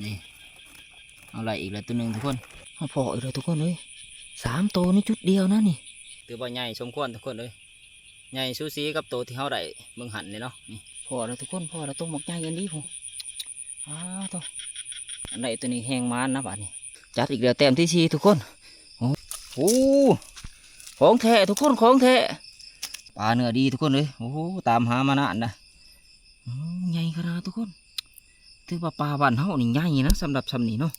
ນີ້ ເຮົາໄດ້ອີກແລ້ວໂຕໜຶ່ງທຸກຄົນ. ເຮົາພໍ້ອີກແລ້ວທຸກຄົນເອີຍ ສາມໂຕໃນຈຸດດຽວນະນີ້. ຖືວ່າໃຫຍ່ສົມຄວນທຸກຄົນເອີຍ ໃຫຍ່ສູສີກັບໂຕທີ່ເຮົາໄດ້ເບິ່ງຫັ້ນເລີຍເນາະ. ນີ້ພໍ້ແລ້ວທຸກຄົນ ພໍ້ແລ້ວ ໂຕບັກໃຫຍ່ອັນນີ້ພຸ້ນ. ອ້າໂທ້ ອັນໃດໂຕນີ້ແຮງມານນະບາດນີ້. ຈັດອີກແລ້ວແຕ້ມທີສີ່ທຸກຄົນ. ໂອ້ ໂອ້ ຂອງແທ້ທຸກຄົນ ຂອງແທ້ ປາເນື້ອດີທຸກຄົນເອີຍ. ໂອ້ ຕາມຫາມານານນະ. ໂອ້ ໃຫຍ່ຂະໜາດທຸກຄົນ ຖືວ່າປາບ້ານເຮົານີ້ໃຫຍ່ນະ ສຳລັບຊ່ຳນີ້ເນາະ.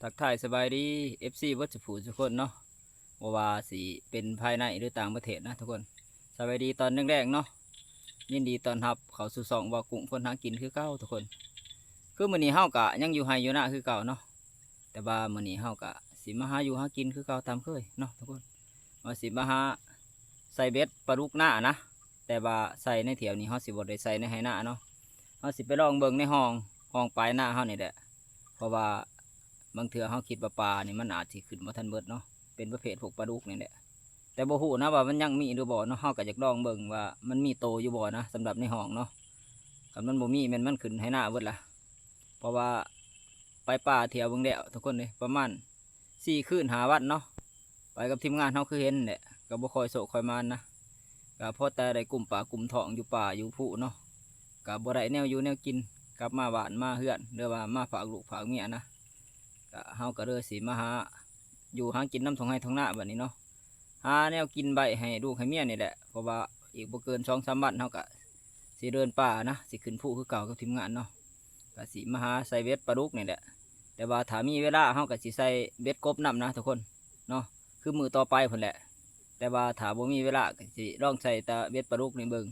ທັກທາຍສະບາຍດີ ເອັຟຊີ ເບິດສູ່ຜູ້ສູ່ຄົນເນາະ ບໍ່ວ່າຊິເປັນພາຍໃນ ຫຼື ຕ່າງປະເທດນະທຸກຄົນ. ສະບາຍດີຕອນແລງໆເນາະ ຍິນດີຕ້ອນຮັບເຂົ້າສູ່ຊ່ອງບ່າວກຸ້ງຄົນຫາກິນຄືເກົ່າທຸກຄົນ. ຄືມື້ນີ້ເຮົາກະຍັງຢູ່ໄຮ່ຢູ່ນາຄືເກົ່າເນາະ ແຕ່ວ່າມື້ນີ້ເຮົາກະຊິມາຫາຢູ່ຫາກິນຄືເກົ່າຕາມເຄີຍເນາະທຸກຄົນ. ວ່າຊິມາຫາໃສ່ເບັດປາດຸກນານະ ແຕ່ວ່າໃສ່ໃນຖ້ຽວນີ້ເຮົາຊິບໍ່ໄດ້ໃສ່ໃນໄຮ່ນາເນາະ ເຮົາຊິໄປລອງເບິ່ງໃນຮ່ອງ ຮ່ອງປາຍນາເຮົານີ້ແຫຼະ. ເພາະວ່າບາງເທື່ອເຮົາຄິດວ່າປານີ້ມັນອາດຊິຂຶ້ນບໍ່ທັນເບິດເນາະ ເປັນປະເພດພວກປາດຸກນີ້ແຫຼະ. ແຕ່ບໍ່ຮູ້ນະວ່າມັນຍັງມີຫຼືບໍ່ເນາະ ເຮົາກໍຢາກລອງເບິ່ງວ່າມັນມີໂຕຢູ່ບໍ່ນະ ສຳລັບໃນຮ່ອງເນາະ. ຄັນມັນບໍ່ມີແມ່ນມັນຂຶ້ນໄຮ່ນາເບິດລະ ເພາະວ່າໄປປ່າທ່ຽວເບິ່ງແລ້ວທຸກຄົນເອີຍ ປະມານ ສີ່ຄືນຫ້າວັນເນາະ ໄປກັບທີມງານເຮົາຄືເຫັນແຫຼະ ກໍບໍ່ຄ່ອຍໂຊກຄ່ອຍໝານນະ ກໍພໍແຕ່ໄດ້ກຸ້ມປາກຸ້ມທ້ອງຢູ່ປ່າຢູ່ພູເນາະ ກໍບໍ່ໄດ້ແນວຢູ່ແນວກິນ ກັບມາບ້ານມາເຮືອນ ຫຼືວ່າມາຝາກລູກຝາກເມຍນະ ກໍເຮົາກໍເລີຍຊິມາຫາຢູ່ຫາກິນນຳທົ່ງໄຮ່ທົ່ງນາບັດນີ້ເນາະ ຫາແນວກິນໄວ້ໃຫ້ລູກໃຫ້ເມຍນີ້ແຫຼະ ເພາະວ່າອີກບໍ່ເກີນສອງສາມວັນເຮົາກໍ ຊິເດີນປ່ານະ ຊິຂຶ້ນພູຄືເກົ່າກັບທີມງານເນາະ ກະຊິມາຫາໃສ່ເບັດປາດຸກນີ້ແຫຼະ. ແຕ່ວ່າຖ້າມີເວລາເຮົາກະຊິໃສ່ເບັດກົບນຳນະທຸກຄົນເນາະ ຄືມື້ຕໍ່ໄປພຸ້ນແຫຼະ. ແຕ່ວ່າຖ້າບໍ່ມີເວລາກະຊິລອງໃສ່ແຕ່ເບັດປາດຸກນີ້ເບິ່ງ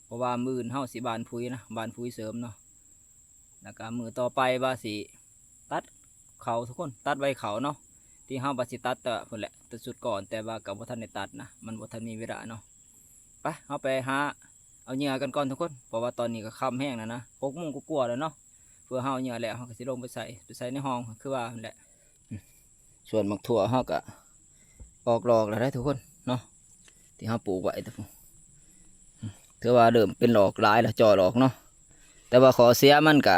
ເພາະວ່າມື້ອື່ນເຮົາຊິບານຜຸຍນະ ບານຜຸຍເສີມເນາະ. ແລ້ວກະມື້ຕໍ່ໄປວ່າຊິຕັດເຂົ້າທຸກຄົນ ຕັດໄວເຂົ້າເນາະ ທີ່ເຮົາວ່າຊິຕັດແຕ່ພຸ້ນແຫຼະ ແຕ່ຊຸດກ່ອນ ແຕ່ວ່າກະບໍ່ທັນໄດ້ຕັດນະ ມັນບໍ່ທັນມີເວລາເນາະ. ໄປ ເຮົາໄປຫາເອົາເຫຍື່ອກັນກ່ອນທຸກຄົນ ເພາະວ່າຕອນນີ້ກໍຄ່ຳແຮງແລ້ວນະ ຫົກໂມງກວ່າໆແລ້ວເນາະ. ເພື່ອເຮົາເຫຍື່ອແລ້ວ ເຮົາກໍຊິລົງໄປໃສ່ ໄປໃສ່ໃນຮ່ອງ ຄືວ່າຫັ້ນແຫຼະ. ສ່ວນໝາກຖົ່ວເຮົາກໍອອກດອກແລ້ວເດ້ທຸກຄົນເນາະ ທີ່ເຮົາປູກໄວ້ ຖືວ່າເລີ່ມເປັນດອກຫຼາຍແລ້ວ ຈ່ອດອອກເນາະ. ແຕ່ວ່າຂໍ້ເສຍມັນກະ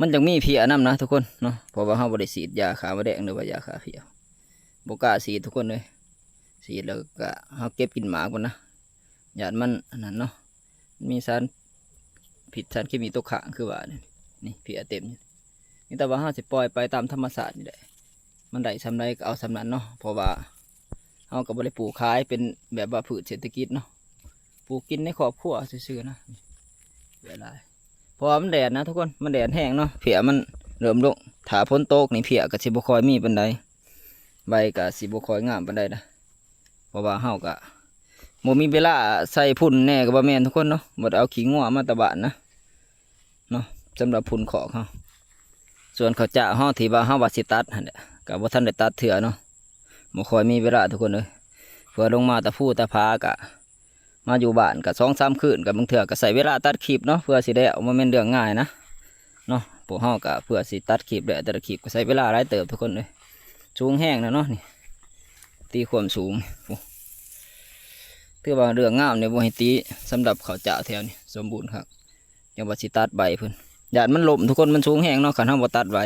ມັນຈັ່ງມີເພຍນຳນະທຸກຄົນເນາະ ເພາະວ່າເຮົາບໍ່ໄດ້ສີດຢາຂ້າມະແມງ ຫຼືວ່າຢາຂ້າເພຍ ບໍ່ກ້າສີດທຸກຄົນເອີຍ. ສີດແລ້ວກະເຮົາເກັບກິນໝາກມັນນະ ຢ້ານມັນອັນນັ້ນເນາະ ມີສານພິດສານເຄມີຕົກຄ້າງ ຄືວ່ານີ້ ເພຍເຕັມຢູ່. ມີແຕ່ວ່າເຮົາຊິປ່ອຍໄປຕາມທຳມະຊາດນີ້ແຫຼະ ມັນໄດ້ສ່ຳໃດກໍເອົາສ່ຳນັ້ນເນາະ ເພາະວ່າເຮົາກໍບໍ່ໄດ້ປູກຂາຍເປັນແບບວ່າພືດເສດຖະກິດເນາະ ປູກກິນໃນຄອບຄົວຊື່ໆນະ. ເພຍຫຼາຍ ເພາະວ່າມັນແດດນະທຸກຄົນ ມັນແດດແຮງເນາະ ເພຍມັນເລີ່ມລົງ. ຖ້າຝົນຕົກນີ້ເພຍກໍຊິບໍ່ຄ່ອຍມີປານໃດ ໃບກໍຊິບໍ່ຄ່ອຍງາມປານໃດນະ ເພາະວ່າເຮົາກໍບໍ່ມີເວລາໃສ່ຝຸ່ນແດ່ກໍບໍ່ແມ່ນທຸກຄົນເນາະ ບໍ່ໄດ້ເອົາຂີ້ງົວມາແຕ່ບ້ານນະ ເນາະ ສຳລັບຝຸ່ນຄອກເຮົາ. ສ່ວນເຂົ້າຈ້າເຮົາທີ່ວ່າເຮົາວ່າຊິຕັດຫັ້ນແຫຼະ ກໍບໍ່ທັນໄດ້ຕັດເທື່ອເນາະ ບໍ່ຄ່ອຍມີເວລາທຸກຄົນເອີຍ. ເພື່ອລົງມາແຕ່ພູແຕ່ຜາກະມາຢູ່ບ້ານກະສອງສາມຄືນ ກະບາງເທື່ອກະໃຊ້ເວລາຕັດຄລິບເນາະ ເພື່ອຊິໄດ້ ບໍ່ແມ່ນເລື່ອງງ່າຍນະເນາະ. ພວກເຮົາກະເພື່ອຊິຕັດຄລິບໄດ້ແຕ່ລະຄລິບກະໃຊ້ເວລາຫຼາຍເຕີບທຸກຄົນເອີຍ. ສູງແຮງນະເນາະນີ້ ຕີຄວາມສູງ ໂອ້ ຖືວ່າເລື່ອງງາມນີ້ບໍ່ໃຫ້ຕິ ສຳລັບເຂົ້າຈ້າແຖວນີ້ສົມບູນຄັກ. ຈັ່ງວ່າຊິຕັດໃບເພິ່ນ ຢ້ານມັນລົ້ມທຸກຄົນ ມັນສູງແຮງເນາະ ຄັນເຮົາບໍ່ຕັດໃບ.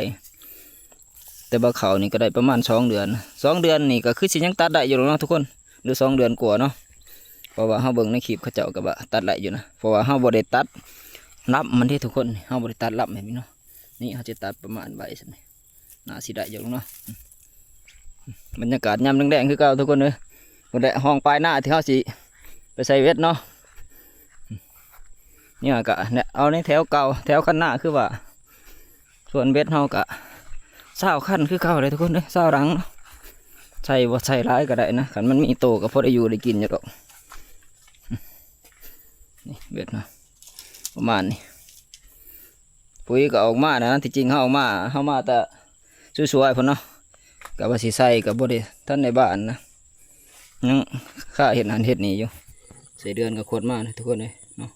ແຕ່ວ່າເຂົ້ານີ້ກໍໄດ້ປະມານສອງເດືອນ ສອງເດືອນນີ້ກໍຄືຊິຍັງຕັດໄດ້ຢູ່ດອກເນາະທຸກຄົນ ຫຼືສອງເດືອນກວ່າເນາະ ເພາະວ່າເຮົາເບິ່ງໃນຄລິບເຂົາເຈົ້າກໍວ່າຕັດໄດ້ຢູ່ນະ ເພາະວ່າເຮົາບໍ່ໄດ້ຕັດລຳມັນເດ້ທຸກຄົນ ເຮົາບໍ່ໄດ້ຕັດລຳແບບນີ້ເນາະ. ນີ້ເຮົາຈະຕັດປະມານໃບສ່ຳນີ້ ໜ້າຊິໄດ້ຢູ່ດອກເນາະ. ບັນຍາກາດຍາມແລງໆຄືເກົ່າທຸກຄົນເອີຍ ພຸ້ນແຫຼະ ຮ່ອງປາຍນາທີ່ເຮົາຊິໄປໃສ່ເບັດເນາະ. ນີ້ກະເອົາໃນແຖວເກົ່າ ແຖວຄັນນາຄືວ່າ ສ່ວນເບັດເຮົາກະຊາວຄັນຄືເກົ່າເດ້ທຸກຄົນເດ້ ຊາວຫຼັງເນາະ. ໃສ່ບໍ່ໃສ່ຫຼາຍກໍໄດ້ນະ ຄັນມັນມີໂຕກໍພໍໄດ້ຢູ່ໄດ້ກິນຢູ່ດອກ. ນີ້ເບັດເນາະ ປະມານນີ້ ປຸ໋ຍກໍອອກມານະ ທີ່ຈິງເຮົາອອກມາ ເຮົາມາແຕ່ ສວຍໆພຸ້ນເນາະ ກະວ່າຊິໃສ່ກະບໍ່ໄດ້ ທັນໄດ້ບ້ານນະ ຍັງຄາເຮັດຫັ້ນເຮັດນີ້ຢູ່. ໃສ່ເດືອນກະຂວດມານະທຸກຄົນເອີຍເນາະ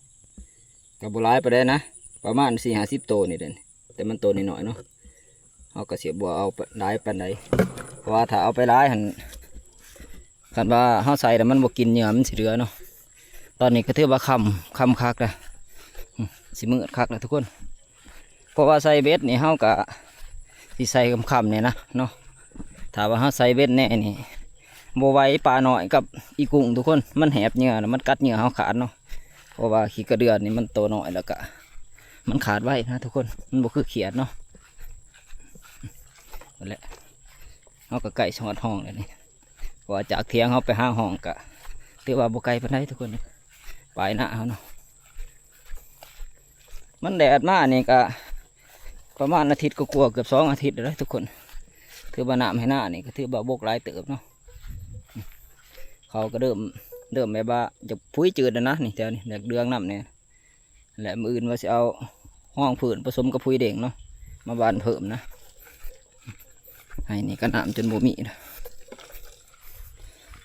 ກະບໍ່ຫຼາຍປານໃດນະ ປະມານສີ່ຫ້າສິບໂຕນີ້ແຫຼະ ແຕ່ມັນໂຕນ້ອຍໆເນາະ. ເຮົາກະຊິບໍ່ເອົາຫຼາຍປານໃດ ເພາະວ່າຖ້າເອົາໄປຫຼາຍຫັ້ນ ຄັນວ່າເຮົາໃສ່ແລ້ວມັນບໍ່ກິນເຫຍື່ອ ມັນຊິເຫຼືອເນາະ. ຕອນນີ້ກໍຖືວ່າຄ່ຳ ຄ່ຳຄັກແລ້ວ ອືມ ຊິມືດຄັກແລ້ວທຸກຄົນ. ເພາະວ່າໃສ່ເບັດນີ້ເຮົາກໍຊິໃສ່ຄ່ຳໆແດ່ນະເນາະ. ຖ້າວ່າເຮົາໃສ່ເບັດແດ່ນີ້ ບໍ່ໄຫວ ປານ້ອຍກັບອີກຸ້ງທຸກຄົນ ມັນແຫບເຫຍື່ອ ມັນກັດເຫຍື່ອເຮົາຂາດເນາະ. ເພາະວ່າຂີ້ກະເດືອນນີ້ມັນໂຕນ້ອຍ ແລ້ວກະມັນຂາດໄວນະທຸກຄົນ ມັນບໍ່ຄືຂຽດເນາະ. ນັ້ນແຫຼະ ເຮົາກໍໃກ້ຊິຮອດຮ່ອງແລ້ວນີ້ ເພາະວ່າຈາກຖຽງເຮົາໄປຫາຮ່ອງກໍຖືວ່າບໍ່ໄກປານໃດທຸກຄົນ ປາຍນາເຮົາເນາະ. ມັນແດດມານີ້ກໍປະມານອາທິດກວ່າໆ ເກືອບສອງອາທິດແລ້ວເດ້ທຸກຄົນ. ຖືວ່ານ້ຳໃຫ້ນານີ້ກໍຖືວ່າບົກຫຼາຍເຕີບເນາະ. ເຂົາກໍເລີ່ມ ເລີ່ມແບບວ່າຈະຜຸຍຈືດແລ້ວນະ ນີ້ແຖວນີ້ ແດກເດືອງນຳແດ່ ແລະ ມື້ອື່ນວ່າຊິເອົາຮອງພື້ນປະສົມກັບປຸ໋ຍເດັ່ງເນາະ ມາຫວ່ານເພີ່ມນະ. ໄຮ່ນີ້ກໍນ້ຳຈົນບໍ່ມີແລ້ວ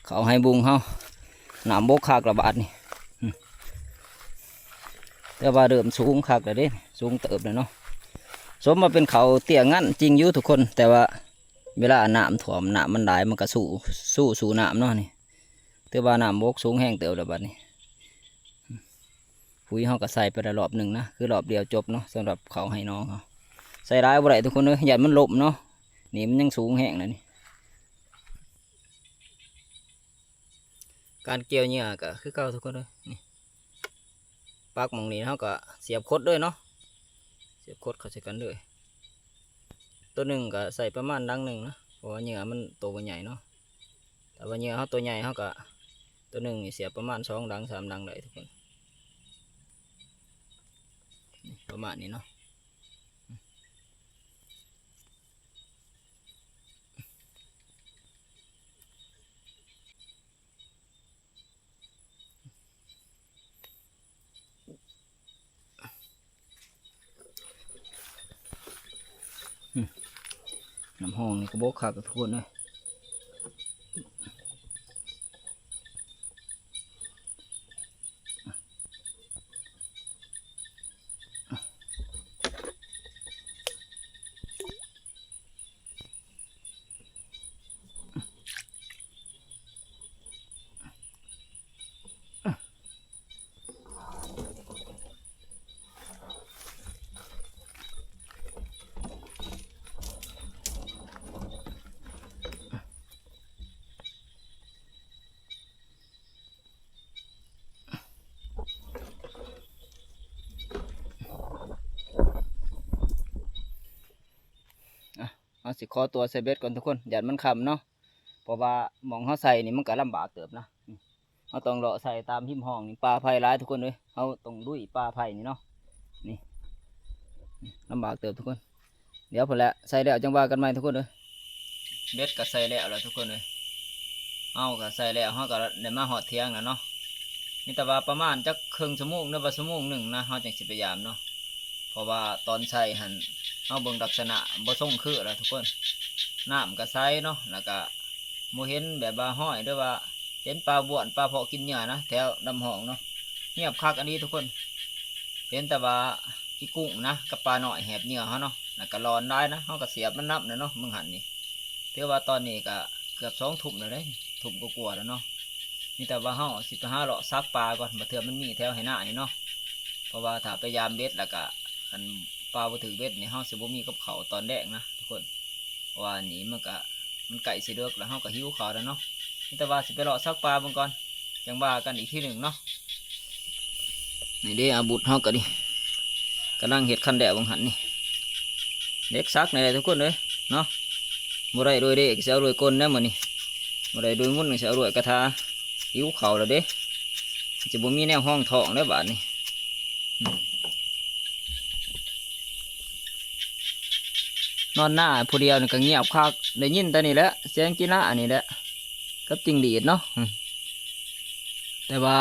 ເຂົ້າໄຮ່ບຸງເຮົາ ນ້ຳບົກຄັກລະບາດນີ້. ອືມ ແຕ່ວ່າເລີ່ມສູງຄັກແລ້ວເດ້ ສູງເຕີບແລ້ວເນາະ. ສົມວ່າເປັນເຂົ້າເຕ້ຽງັ້ນຈິງຢູ່ທຸກຄົນ ແຕ່ວ່າເວລານ້ຳຖ້ວມ ນ້ຳມັນຫຼາຍ ມັນກໍສູ້ ສູ້ ສູ້ນ້ຳເນາະນີ້. ຖືວ່ານ້ຳບົກສູງແຮງເຕີບແລ້ວບາດນີ້. ປຸ໋ຍເຮົາກໍໃສ່ໄປແລ້ວລອບໜຶ່ງນະ ຄືລອບດຽວຈົບເນາະ ສຳລັບເຂົ້າໄຮ່ນ້ອງເຮົາ. ໃສ່ຫຼາຍບໍ່ໄດ້ທຸກຄົນເອີຍ ຢ້ານມັນລົ້ມເນາະ. ນີ້ມັນຍັງສູງແຮງນະນີ້. ການກ່ຽວເຫຍື່ອກໍຄືເກົ່າທຸກຄົນເອີຍ ນີ້ ປັກໝ່ອງນີ້ ເຮົາກໍສຽບຄົດເລີຍເນາະ ສຽບຄົດເຂົ້າໃສ່ກັນເລີຍ. ໂຕໜຶ່ງກໍໃສ່ປະມານດັງໜຶ່ງນະ ເພາະວ່າເຫຍື່ອມັນໂຕບໍ່ໃຫຍ່ເນາະ. ຖ້າວ່າເຫຍື່ອເຮົາໂຕໃຫຍ່ ເຮົາກໍ ໂຕໜຶ່ງນີ້ສຽບປະມານສອງດັງ ສາມດັງໄດ້ທຸກຄົນ ນີ້ ປະມານນີ້ເນາະ. ອືມ ນ້ຳຮ່ອງນີ້ກໍບໍ່ຄັກທຸກຄົນເອີຍ. ອ່ະ ເຮົາຊິຂໍຕົວໃສ່ເບັດກ່ອນທຸກຄົນ ຢ້ານມັນຄ່ຳເນາະ ເພາະວ່າໝ່ອງເຮົາໃສ່ນີ້ມັນກໍລຳບາກເຕີບນະ. ເຮົາຕ້ອງເລາະໃສ່ຕາມຮິມຮ່ອງນີ້ ປ່າໄຜ່ຫຼາຍທຸກຄົນເອີຍ ເຮົາຕ້ອງລຸຍປ່າໄຜ່ນີ້ເນາະ. ນີ້ ລຳບາກເຕີບທຸກຄົນ. ດຽວພຸ້ນແຫຼະ ໃສ່ແລ້ວຈັ່ງວ່າກັນໃໝ່ທຸກຄົນເອີຍ. ເບັດກໍໃສ່ແລ້ວລະທຸກຄົນເອີຍ ເຮົາກໍໃສ່ແລ້ວ ເຮົາກໍໄດ້ມາຮອດຖຽງແລ້ວເນາະ. ມີແຕ່ວ່າປະມານຈັກເຄິ່ງຊົ່ວໂມງ ຫຼືວ່າຊົ່ວໂມງໜຶ່ງນະ ເຮົາຈັ່ງຊິໄປຢາມເນາະ. ເພາະວ່າຕອນໃສ່ຫັ້ນ ເຮົາເບິ່ງລັກສະນະບໍ່ຊົງຄືລະທຸກຄົນ ນ້ຳກໍໃສເນາະ ແລ້ວກໍບໍ່ເຫັນແບບວ່າຮອຍ ຫຼືວ່າເຫັນປາບ້ວນ ປາເພາະກິນເຫຍື່ອນະ ແຖວລຳຫ້ອງເນາະ. ງຽບຄັກອີ່ຫຼີທຸກຄົນ ເຫັນແຕ່ວ່າອີກຸ້ງນະ ກັບປານ້ອຍແຫບເຫຍື່ອເຮົາເນາະ ແລ້ວກໍຫຼອນຫຼາຍນະ ເຮົາກໍສຽບມັນນຳແຫຼະເນາະ. ເບິ່ງຫັ້ນນີ້ ຖືວ່າຕອນນີ້ກໍເກືອບສອງທຸ່ມແລ້ວເດ້ ທຸ່ມກວ່າໆແລ້ວເນາະ. ມີແຕ່ວ່າເຮົາຊິໄປຫາເລາະສັກປ່າກ່ອນ ບາງເທື່ອມັນມີແຖວໄຮ່ນານີ້ເນາະ ເພາະວ່າຖ້າໄປຢາມເບັດແລ້ວກະ ຄັນປ່າບໍ່ຖືກເບັດນີ້ ເຮົາຊິບໍ່ມີກັບເຂົ້າຕອນແລງນະທຸກຄົນ. ເພາະວ່ານີ້ມັນກະ ມັນໃກ້ຊິເດິກແລ້ວ ເຮົາກະຫິວເຂົ້າແລ້ວເນາະ. ມີແຕ່ວ່າຊິໄປເລາະສັກປ່າເບິ່ງກ່ອນ ຈັ່ງວ່າກັນອີກທີໜຶ່ງເນາະ. ນີ້ເດ້ອາວຸດເຮົາກະນີ້ ກຳລັງເຮັດຄັນແລ້ວເບິ່ງຫັ້ນນີ້ ເຫຼັກສັກນີ້ແຫຼະທຸກຄົນເອີຍເນາະ. ບໍ່ໄດ້ດ້ວຍເດກະຊິເອົາດ້ວຍກົນແລ້ວມື້ນີ້ ບໍ່ໄດ້ດ້ວຍງຸ່ນກະຊິເອົາດ້ວຍກະທາ. ຫິວເຂົ້າແລ້ວເດ້ ຈະບໍ່ມີແນວຮອງທ້ອງແລ້ວບາດນີ້. ນອນໜ້າຜູ້ດຽວນີ້ກໍງຽບຄັກ ໄດ້ຍິນແຕ່ນີ້ແຫຼະ ສຽງຈີນານີ້ແຫຼະ ກັບຈິງຫຼີດເນາະ. ແຕ່ວ່າ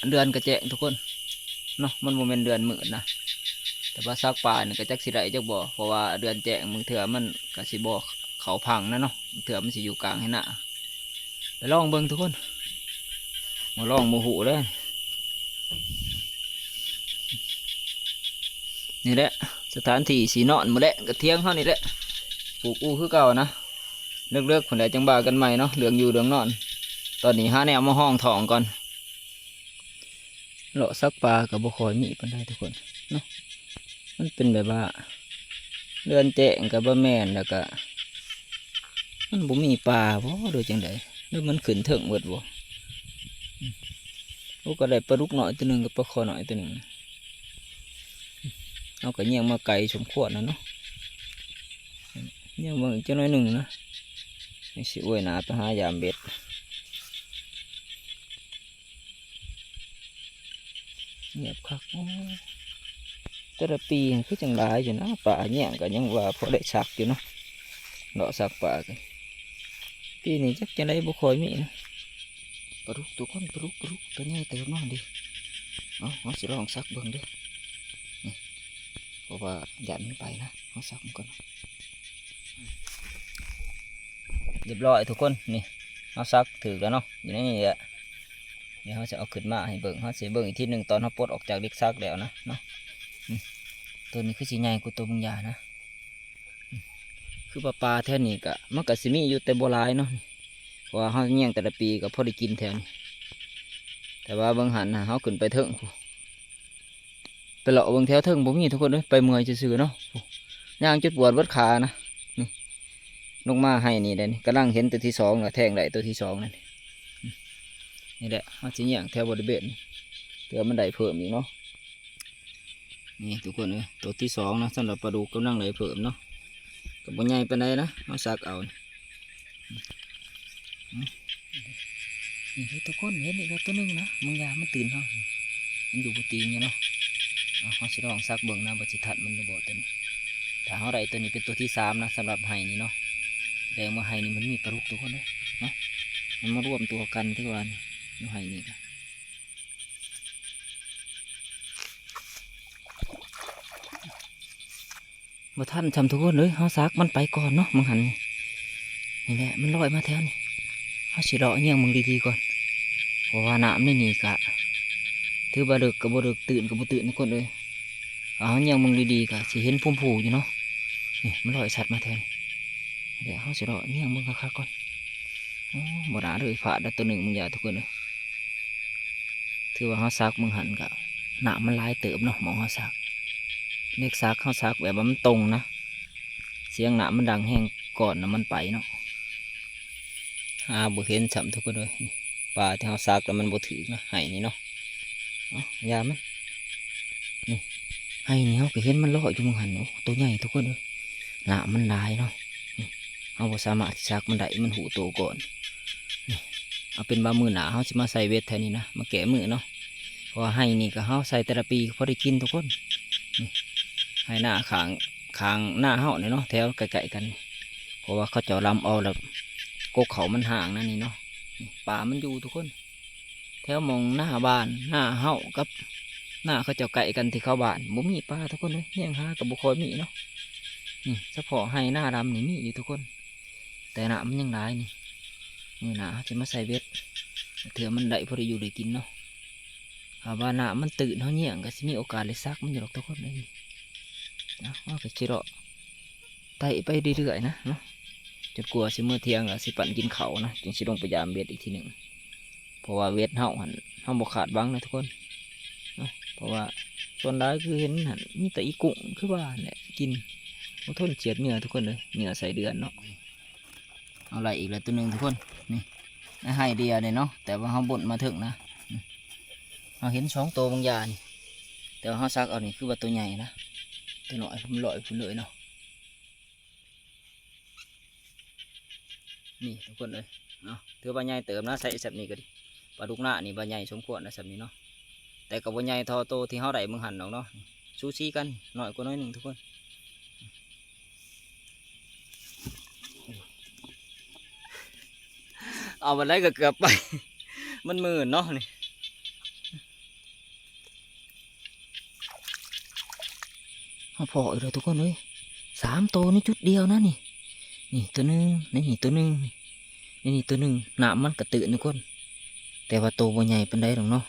ເດືອນກໍແຈ້ງທຸກຄົນເນາະ ມັນບໍ່ແມ່ນເດືອນມືດນະ. ແຕ່ວ່າສັກປ່ານີ້ກໍຈັກຊິໄດ້ຈັກບໍ່ ເພາະວ່າເດືອນແຈ້ງບາງເທື່ອມັນກໍຊິບໍ່ເຂົ້າພັງນະເນາະ ບາງເທື່ອມັນຊິຢູ່ກາງໄຮ່ນາ. ໄປລອງເບິ່ງທຸກຄົນ ບໍ່ລອງບໍ່ຮູ້ເດ້. ນີ້ແຫຼະສະຖານທີ່ຊິນອນມື້ແລງ ກະຖຽງເຮົານີ້ແຫຼະ ປູກອູຄືເກົ່ານະ. ເລິກໆພຸ້ນແຫຼະຈັ່ງວ່າກັນໃໝ່ເນາະ ເລື່ອງຢູ່ເລື່ອງນອນ. ຕອນນີ້ຫາແນວມາຮອງທ້ອງກ່ອນ. ເລາະສັກປ່າກໍບໍ່ຄ່ອຍມີປານໃດທຸກຄົນເນາະ. ມັນເປັນແບບວ່າເດືອນແຈ້ງກໍບໍ່ແມ່ນ ແລ້ວກໍມັນບໍ່ມີປາບໍ ຫຼືຈັ່ງໃດ ຫຼືມັນຂຶ້ນເທິງເບິດບໍ. ໂອ້ ກໍໄດ້ປາດຸກນ້ອຍຕົວໜຶ່ງກັບປາຄໍນ້ອຍຕົວໜຶ່ງ. ເຮົາກໍຍ່ຽງມາໄກສົມຄວນແລ້ວເນາະ. ຍ່ຽງເບິ່ງອີກຈັກໜ້ອຍໜຶ່ງນະ ຊິອວຍໜ້າໄປຫາຢາມເບັດ. ງຽບຄັກ. ໂອ້ ແຕ່ລະປີຄືຈັ່ງຫຼາຍຢູ່ນະ ປາຍ່ຽງກໍຍັງວ່າພໍໄດ້ສັກຢູ່ເນາະ. ເລາະສັກປ່າກັນ ປີນີ້ຈັກຈັ່ງໃດບໍ່ຄ່ອຍມີນະ. ປາດຸກທຸກຄົນ ປາດຸກ ປາດຸກ ຕົວໃຫຍ່ເຕີບເນາະນີ້. ເອົາ ເຮົາຊິລອງສັກເບິ່ງເດີ້ ນີ້ ເພາະວ່າຢ້ານມັນໄປນະ. ເຮົາສັກມັນກ່ອນ. ຮຽບຮ້ອຍທຸກຄົນ ນີ້ ເຮົາສັກຖືກແລ້ວເນາະ ຢູ່ໃນນີ້ແຫຼະ. ດຽວເຮົາຊິເອົາຂຶ້ນມາໃຫ້ເບິ່ງ ເຮົາຊິເບິ່ງອີກທີໜຶ່ງຕອນເຮົາປົດອອກຈາກເຫຼັກສັກແລ້ວນະເນາະ. ອືມ ໂຕນີ້ຄືຊິໃຫຍ່ກວ່າໂຕບາງຢ່ານະ. ອືມ ຄືວ່າປາແຖວນີ້ກະ ມັນກະຊິມີຢູ່ແຕ່ບໍ່ຫຼາຍເນາະ ເພາະວ່າເຮົາຍ່ຽງແຕ່ລະປີກະພໍໄດ້ກິນແຖວນີ້. ແຕ່ວ່າເບິ່ງຫັ້ນນະ ເຮົາຂຶ້ນໄປເທິງພຸ້ນ ໄປເລາະເບິ່ງແຖວເທິງບໍ່ມີທຸກຄົນເອີຍ ໄປເມື່ອຍຊື່ໆເນາະ. ຍ່າງຈົນປວດເບິດຂານະ. ນີ້ ລົງມາໄຮ່ນີ້ແຫຼະ ນີ້ ກຳລັງເຫັນໂຕທີສອງລະ ແທງໄດ້ໂຕທີສອງນັ້ນ. ນີ້ແຫຼະ ເຮົາຊິຍ່າງແຖວບໍລິເວນນີ້ ເພື່ອມັນໄດ້ເພີ່ມອີກເນາະ. ນີ້ທຸກຄົນເອີຍ ໂຕທີສອງນະ ສຳລັບປາດຸກກຳລັງໄດ້ເພີ່ມເນາະ. ກໍບໍ່ໃຫຍ່ປານໃດນະ ເຮົາສັກເອົາ. ນີ້ເດ້ທຸກຄົນ ເຫັນອີກແລ້ວໂຕໜຶ່ງນະ ບາງຢ່າມັນຕື່ນເຮົາ ມັນຢູ່ບໍ່ຕີງຢູ່ເນາະ. ເອົາ ເຮົາຊິລອງສັກເບິ່ງນະ ວ່າຊິທັນມັນຫຼືບໍ່ໂຕນີ້. ຖ້າເຮົາໄດ້ໂຕນີ້ເປັນໂຕທີສາມນະ ສຳລັບໄຮ່ນີ້ເນາະ. ສະແດງວ່າໄຮ່ນີ້ມັນມີປາດຸກທຸກຄົນເອີຍເນາະ ມັນມາລວມຕົວກັນ ຖືວ່າຢູ່ໄຮ່ນີ້ກະ ບໍ່ທັນຊ້ຳທຸກຄົນເອີຍ ເຮົາສັກມັນໄປກ່ອນເນາະ. ມັນຫັ້ນ ນີ້ແຫຼະ ມັນລອຍມາແຖວນີ້ ເຮົາຊິເລາະຍ່ຽງເບິ່ງດີໆກ່ອນ ເພາະວ່ານ້ຳໃນນີ້ກະຖືວ່າເລິກກໍບໍ່ເລິກ ຕື້ນກໍບໍ່ຕື້ນທຸກຄົນເອີຍ. ເຮົາຍ່ຽງເບິ່ງດີໆກະຊິເຫັນພູມພູຢູ່ເນາະ. ນີ້ ມັນລອຍຊັດມາແຖວນີ້ ນີ້ແຫຼະ ເຮົາຊິເລາະຍ່ຽງເບິ່ງຄັກໆກ່ອນ. ໂອ້ ບໍ່ໜ້າເລີຍ ພາດແລ້ວໂຕໜຶ່ງ ບາງຢ່າທຸກຄົນເອີຍ. ຖືວ່າເຮົາສັກມື້ຫັ້ນກະ ນ້ຳມັນຫຼາຍເຕີບເນາະ ໝ່ອງເຮົາສັກ ເຫຼັກສັກເຮົາສັກແບບວ່າມັນຕົງນະ ສຽງນ້ຳມັນດັງແຮງກ່ອນນະ ມັນໄປເນາະ. ຫາບໍ່ເຫັນຊ້ຳທຸກຄົນເອີຍ ປາທີ່ເຮົາສັກແລ້ວມັນບໍ່ຖືກນະ ໄຮ່ນີ້ເນາະ. ເອົາ ຢ່າມັນ ນີ້ ໄຮ່ນີ້ເຮົາກໍເຫັນມັນເລາະຢູ່ມື້ຫັ້ນ ໂອ້ ໂຕໃຫຍ່ທຸກຄົນເອີຍ ນ້ຳມັນຫຼາຍເນາະ. ນີ້ ເຮົາບໍ່ສາມາດຊິສັກມັນໄດ້ ມັນຮູ້ໂຕກ່ອນ. ນີ້ ເອົາເປັນວ່າມື້ໜ້າເຮົາຊິມາໃສ່ເບັດແຖວນີ້ນະ ມາແກ້ມື້ເນາະ ເພາະວ່າໄຮ່ນີ້ກໍເຮົາໃສ່ແຕ່ລະປີກໍພໍໄດ້ກິນທຸກຄົນ. ນີ້ ໄຮ່ນາຂ້າງ ຂ້າງນາເຮົານີ້ເນາະ ແຖວໃກ້ໆກັນ ເພາະວ່າເຂົາເຈົ້າລຳເອົາແລ້ວ ກົກເຂົ້າມັນຫ້າງນະນີ້ເນາະ. ນີ້ ປາມັນຢູ່ທຸກຄົນ ແຖວໝ່ອງນາບ້ານ ນາເຮົາກັບນາເຂົາເຈົ້າໃກ້ກັນ ທີ່ເຂົ້າບ້ານ ບໍ່ມີປາທຸກຄົນເອີຍ ແຍງຫາກໍບໍ່ຄ່ອຍມີເນາະ. ນີ້ ສະເພາະໄຮ່ນາດຳນີ້ມີຢູ່ທຸກຄົນ ແຕ່ນ້ຳມັນຍັງຫຼາຍນີ້. ມື້ໜ້າເຮົາຊິມາໃສ່ເບັດ ເທື່ອມັນໄດ້ພໍໄດ້ຢູ່ໄດ້ກິນເນາະ. ຖ້າວ່ານ້ຳມັນຕື້ນ ເຮົາຍ່ຽງກໍຊິມີໂອກາດໄດ້ສັກມັນຢູ່ດອກທຸກຄົນເອີຍ. ເອົາ ເຮົາກໍຊິເລາະໄຕ່ໄປເລື້ອຍໆນະເນາະ ຈົນກວ່າຊິເມືອທ່ຽງ ແລ້ວຊິປັ້ນກິນເຂົ້ານະ ຈຶ່ງຊິລົງໄປຢາມເບັດອີກທີໜຶ່ງ. ເພາະວ່າເບັດເຮົາຫັ້ນ ເຮົາບໍ່ຄາດຫວັງນະທຸກຄົນເນາະ ເພາະວ່າສ່ວນຫຼາຍຄືເຫັນຫັ້ນ ມີແຕ່ອີກຸ້ງຄືວ່າຫັ້ນແຫຼະກິນ ບໍ່ທົນສຽດເຫຍື່ອທຸກຄົນເອີຍ ເຫຍື່ອໄສ້ເດືອນເນາະ. ເອົາໄລ່ອີກແລ້ວໂຕໜຶ່ງທຸກຄົນ ນີ້ ໃນໄຮ່ດຽວນີ້ເນາະ ແຕ່ວ່າເຮົາບົນມາເຖິງນະ. ເຮົາເຫັນສອງໂຕບາງຢ່ານີ້ ແຕ່ວ່າເຮົາສັກເອົານີ້ຄືວ່າໂຕໃຫຍ່ນະ ໂຕນ້ອຍມັນລອຍພຸ້ນເລີຍເນາະ. ນີ້ທຸກຄົນເອີຍເນາະ ຖືວ່າໃຫຍ່ເຕີບນະ ໃສ່ສ່ຳນີ້ກໍດີ. ປາດຸກນານີ້ວ່າໃຫຍ່ສົມຄວນນະສ່ຳນີ້ເນາະ ແຕ່ກໍບໍ່ໃຫຍ່ທໍ່ໂຕທີ່ເຮົາໄດ້ມື້ຫັ້ນດອກເນາະ ສູສີກັນ ນ້ອຍກວ່າໜ້ອຍໜຶ່ງທຸກຄົນ. ເອົາບັນໄດກໍເກືອບໄປ ມັນມື່ນເນາະນີ້. ເຮົາພໍ້ອີກແລ້ວທຸກຄົນເອີຍ ສາມໂຕໃນຈຸດດຽວນະນີ້. ນີ້ໂຕໜຶ່ງ ໃນນີ້ໂຕໜຶ່ງ ໃນນີ້ໂຕໜຶ່ງ. ນ້ຳມັນກະຕື້ນທຸກຄົນ ແຕ່ວ່າໂຕບໍ່ໃຫຍ່ປານໃດດອກເນາະ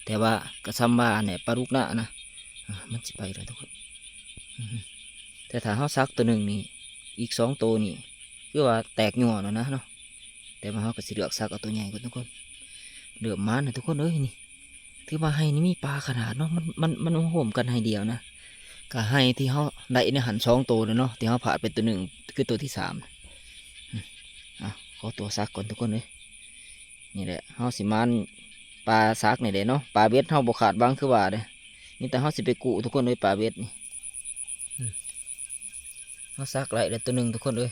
ແຕ່ວ່າກະສ່ຳວ່າແຫຼະ ປາດຸກນານະ. ອາ ມັນຊິໄປແລ້ວທຸກຄົນ. ອື ແຕ່ຖ້າເຮົາສັກໂຕໜຶ່ງນີ້ ອີກສອງໂຕນີ້ ຄືວ່າແຕກຍົວແລ້ວນະເນາະ. ແຕ່ວ່າເຮົາກໍຊິເລືອກສັກເອົາໂຕໃຫຍ່ກ່ອນທຸກຄົນ. ເລີ່ມມານະທຸກຄົນເອີຍ ນີ້ ຖືວ່າໄຮ່ນີ້ມີປາຂະໜາດເນາະ ມັນ ມັນ ມັນໂຮມກັນໄຮ່ດຽວນະ. ກະໄຮ່ທີ່ເຮົາໄດ້ໃນຫັ້ນສອງໂຕແລ້ວເນາະ ທີ່ເຮົາພາດໄປໂຕໜຶ່ງ ຄືໂຕທີສາມ. ອາ ຂໍຕົວສັກກ່ອນທຸກຄົນເອີຍ. ນີ້ແຫຼະ ເຮົາຊິມານປາສັກນີ້ແຫຼະເນາະ. ປາເບັດເຮົາບໍ່ຄາດຫວັງຄືວ່າເດ້ ມີແຕ່ເຮົາຊິໄປກູ້ທຸກຄົນເອີຍ ປາເບັດນີ້. ເຮົາສັກໄດ້ແລ້ວໂຕໜຶ່ງທຸກຄົນເອີຍ.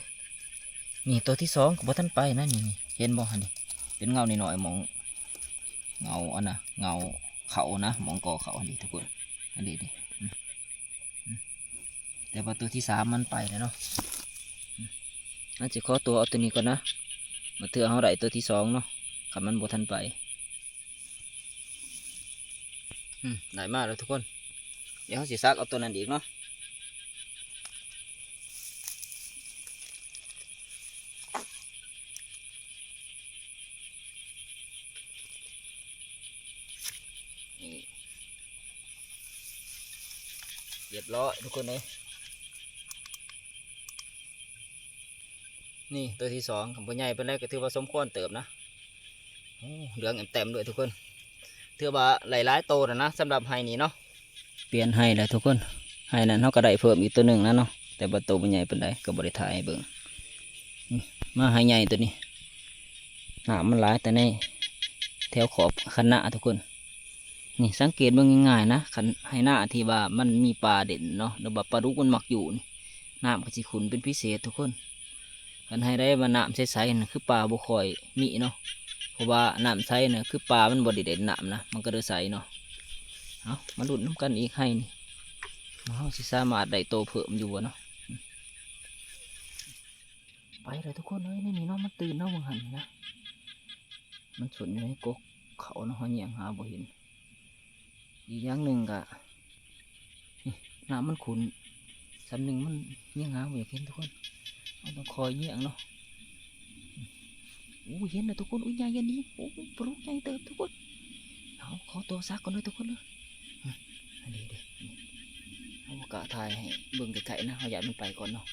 ນີ້ໂຕທີສອງກໍບໍ່ທັນໄປນະ. ນີ້ ນີ້ ເຫັນບໍ່ຫັ້ນນີ້ ເປັນເງົານ້ອຍໆ ໝ່ອງເງົາອັນນະ ເງົາເຂົ້ານະ ໝ່ອງກໍເຂົ້າຫັ້ນນີ້ທຸກຄົນ. ອັນນີ້ນີ້ ອືມ ອືມ ແຕ່ວ່າໂຕທີສາມມັນໄປແລ້ວເນາະ. ອືມ ມັນຊິຂໍຕົວເອົາໂຕນີ້ກ່ອນນະ ບາງເທື່ອເຮົາໄດ້ໂຕທີສອງເນາະ ຄັນມັນບໍ່ທັນໄປ. ອືມ ໄດ້ມາແລ້ວທຸກຄົນ. ດຽວເຮົາຊິສັກເອົາໂຕນັ້ນອີກເນາະ. ນີ້ ຮຽບຮ້ອຍທຸກຄົນເອີຍ. ນີ້ໂຕທີສອງ ຄັນບໍ່ໃຫຍ່ປານໃດກໍຖືວ່າສົມຄວນເຕີບນະ. ໂອ້ ເຫຼືອງແອມແຕ້ມດ້ວຍທຸກຄົນ. ຖືວ່າໄດ້ຫຼາຍໂຕແລ້ວນະ ສຳລັບໄຮ່ນີ້ເນາະ. ປ່ຽນໄຮ່ແລ້ວທຸກຄົນ. ໄຮ່ນັ້ນເຮົາກໍໄດ້ເພີ່ມອີກໂຕໜຶ່ງນະເນາະ ແຕ່ວ່າໂຕບໍ່ໃຫຍ່ປານໃດ ກໍບໍ່ໄດ້ຖ່າຍໃຫ້ເບິ່ງ. ນີ້ ມາໄຮ່ໃຫຍ່ໂຕນີ້ ນ້ຳມັນຫຼາຍແຕ່ໃນແຖວຂອບຄັນນາທຸກຄົນ. ນີ້ ສັງເກດເບິ່ງງ່າຍໆນະ ຄັນໄຮ່ນາທີ່ວ່າມັນມີປາເດັ່ນເນາະ ຫຼືວ່າປາດຸກມັນມັກຢູ່ນີ້ ນ້ຳກໍຊິຂຸ້ນເປັນພິເສດທຸກຄົນ. ຄັນໄຮ່ໃດວ່ານ້ຳໃສໆ ນັ້ນຄືປາບໍ່ຄ່ອຍມີເນາະ ເພາະວ່ານ້ຳໃສນະ ຄືປາມັນບໍ່ໄດ້ເດັ່ນນ້ຳນະ ມັນກໍເລີຍໃສເນາະ. ເອົາ ມາລຸ້ນນຳກັນອີກໄຮ່ນີ້ ວ່າເຮົາຊິສາມາດໄດ້ໂຕເພີ່ມຢູ່ບໍ່ເນາະ. ໄປແລ້ວທຸກຄົນເອີຍ ໃນນີ້ເນາະ ມັນຕື່ນເນາະ ວ່າງຫັ້ນນະ ມັນສົນຢູ່ໃນກົກເຂົາເນາະ ເຮົາແຍງຫາບໍ່ເຫັນ. ອີກຢ່າງໜຶ່ງກະ ນີ້ ນ້ຳມັນຂຸ້ນ ສ່ຳໜຶ່ງມັນແຍງຫາບໍ່ຢາກເຫັນທຸກຄົນ. ເຮົາຕ້ອງຄອຍແຍງເນາະ. ໂອ້ ເຫັນແລ້ວທຸກຄົນ. ໂອ້ຍ ໃຫຍ່ອັນນີ້ ໂອ້ ປາດຸກໃຫຍ່ເຕີບທຸກຄົນ. ເຮົາຂໍຕົວສັກກ່ອນເດີທຸກຄົນເດີ. ອັນນີ້ເດີ ເຮົາບໍ່ກ້າຖ່າຍໃຫ້ເບິ່ງໃກ້ໆນະ ເຮົາຢ້ານມັນໄປກ່ອນເນາະ.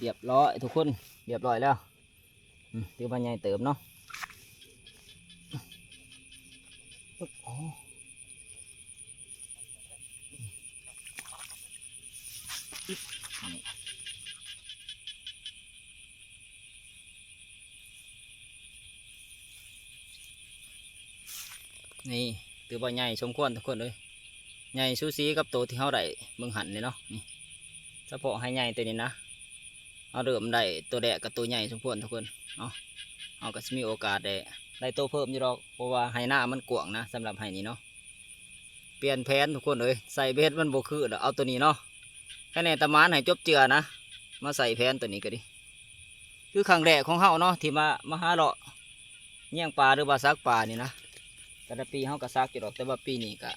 ຮຽບຮ້ອຍທຸກຄົນ ຮຽບຮ້ອຍແລ້ວ. ອືມ ຖືວ່າໃຫຍ່ເຕີບເນາະ. ໂອ້ ນີ້ ຖືວ່າໃຫຍ່ສົມຄວນທຸກຄົນເອີຍ ໃຫຍ່ສູສີກັບໂຕທີ່ເຮົາໄດ້ເບິ່ງຫັ້ນເລີຍເນາະ. ນີ້ ສະເພາະໄຮ່ໃຫຍ່ໂຕນີ້ນະ ເຮົາເລີ່ມໄດ້ໂຕແລກກໍໂຕໃຫຍ່ສົມຄວນທຸກຄົນເນາະ. ເຮົາກໍຊິມີໂອກາດໄດ້ ໄດ້ໂຕເພີ່ມຢູ່ດອກ ເພາະວ່າໄຮ່ນາມັນກວ້າງນະ ສຳລັບໄຮ່ນີ້ເນາະ. ປ່ຽນແຜນທຸກຄົນເອີຍ ໃສ່ເບັດມັນບໍ່ຄືດອກ ເອົາໂຕນີ້ເນາະ. ຄະແນນຕາມານໃຫ້ຈົບເຈື່ອນະ ມາໃສ່ແຜນໂຕນີ້ກໍດີ. ຄືຄັ້ງແລກຂອງເຮົາເນາະ ທີ່ມາ ມາຫາເລາະແຍງປາ ຫຼືວ່າສັກປານີ້ນະ. ແຕ່ລະປີເຮົາກໍສັກຢູ່ດອກ ແຕ່ວ່າປີນີ້ກະ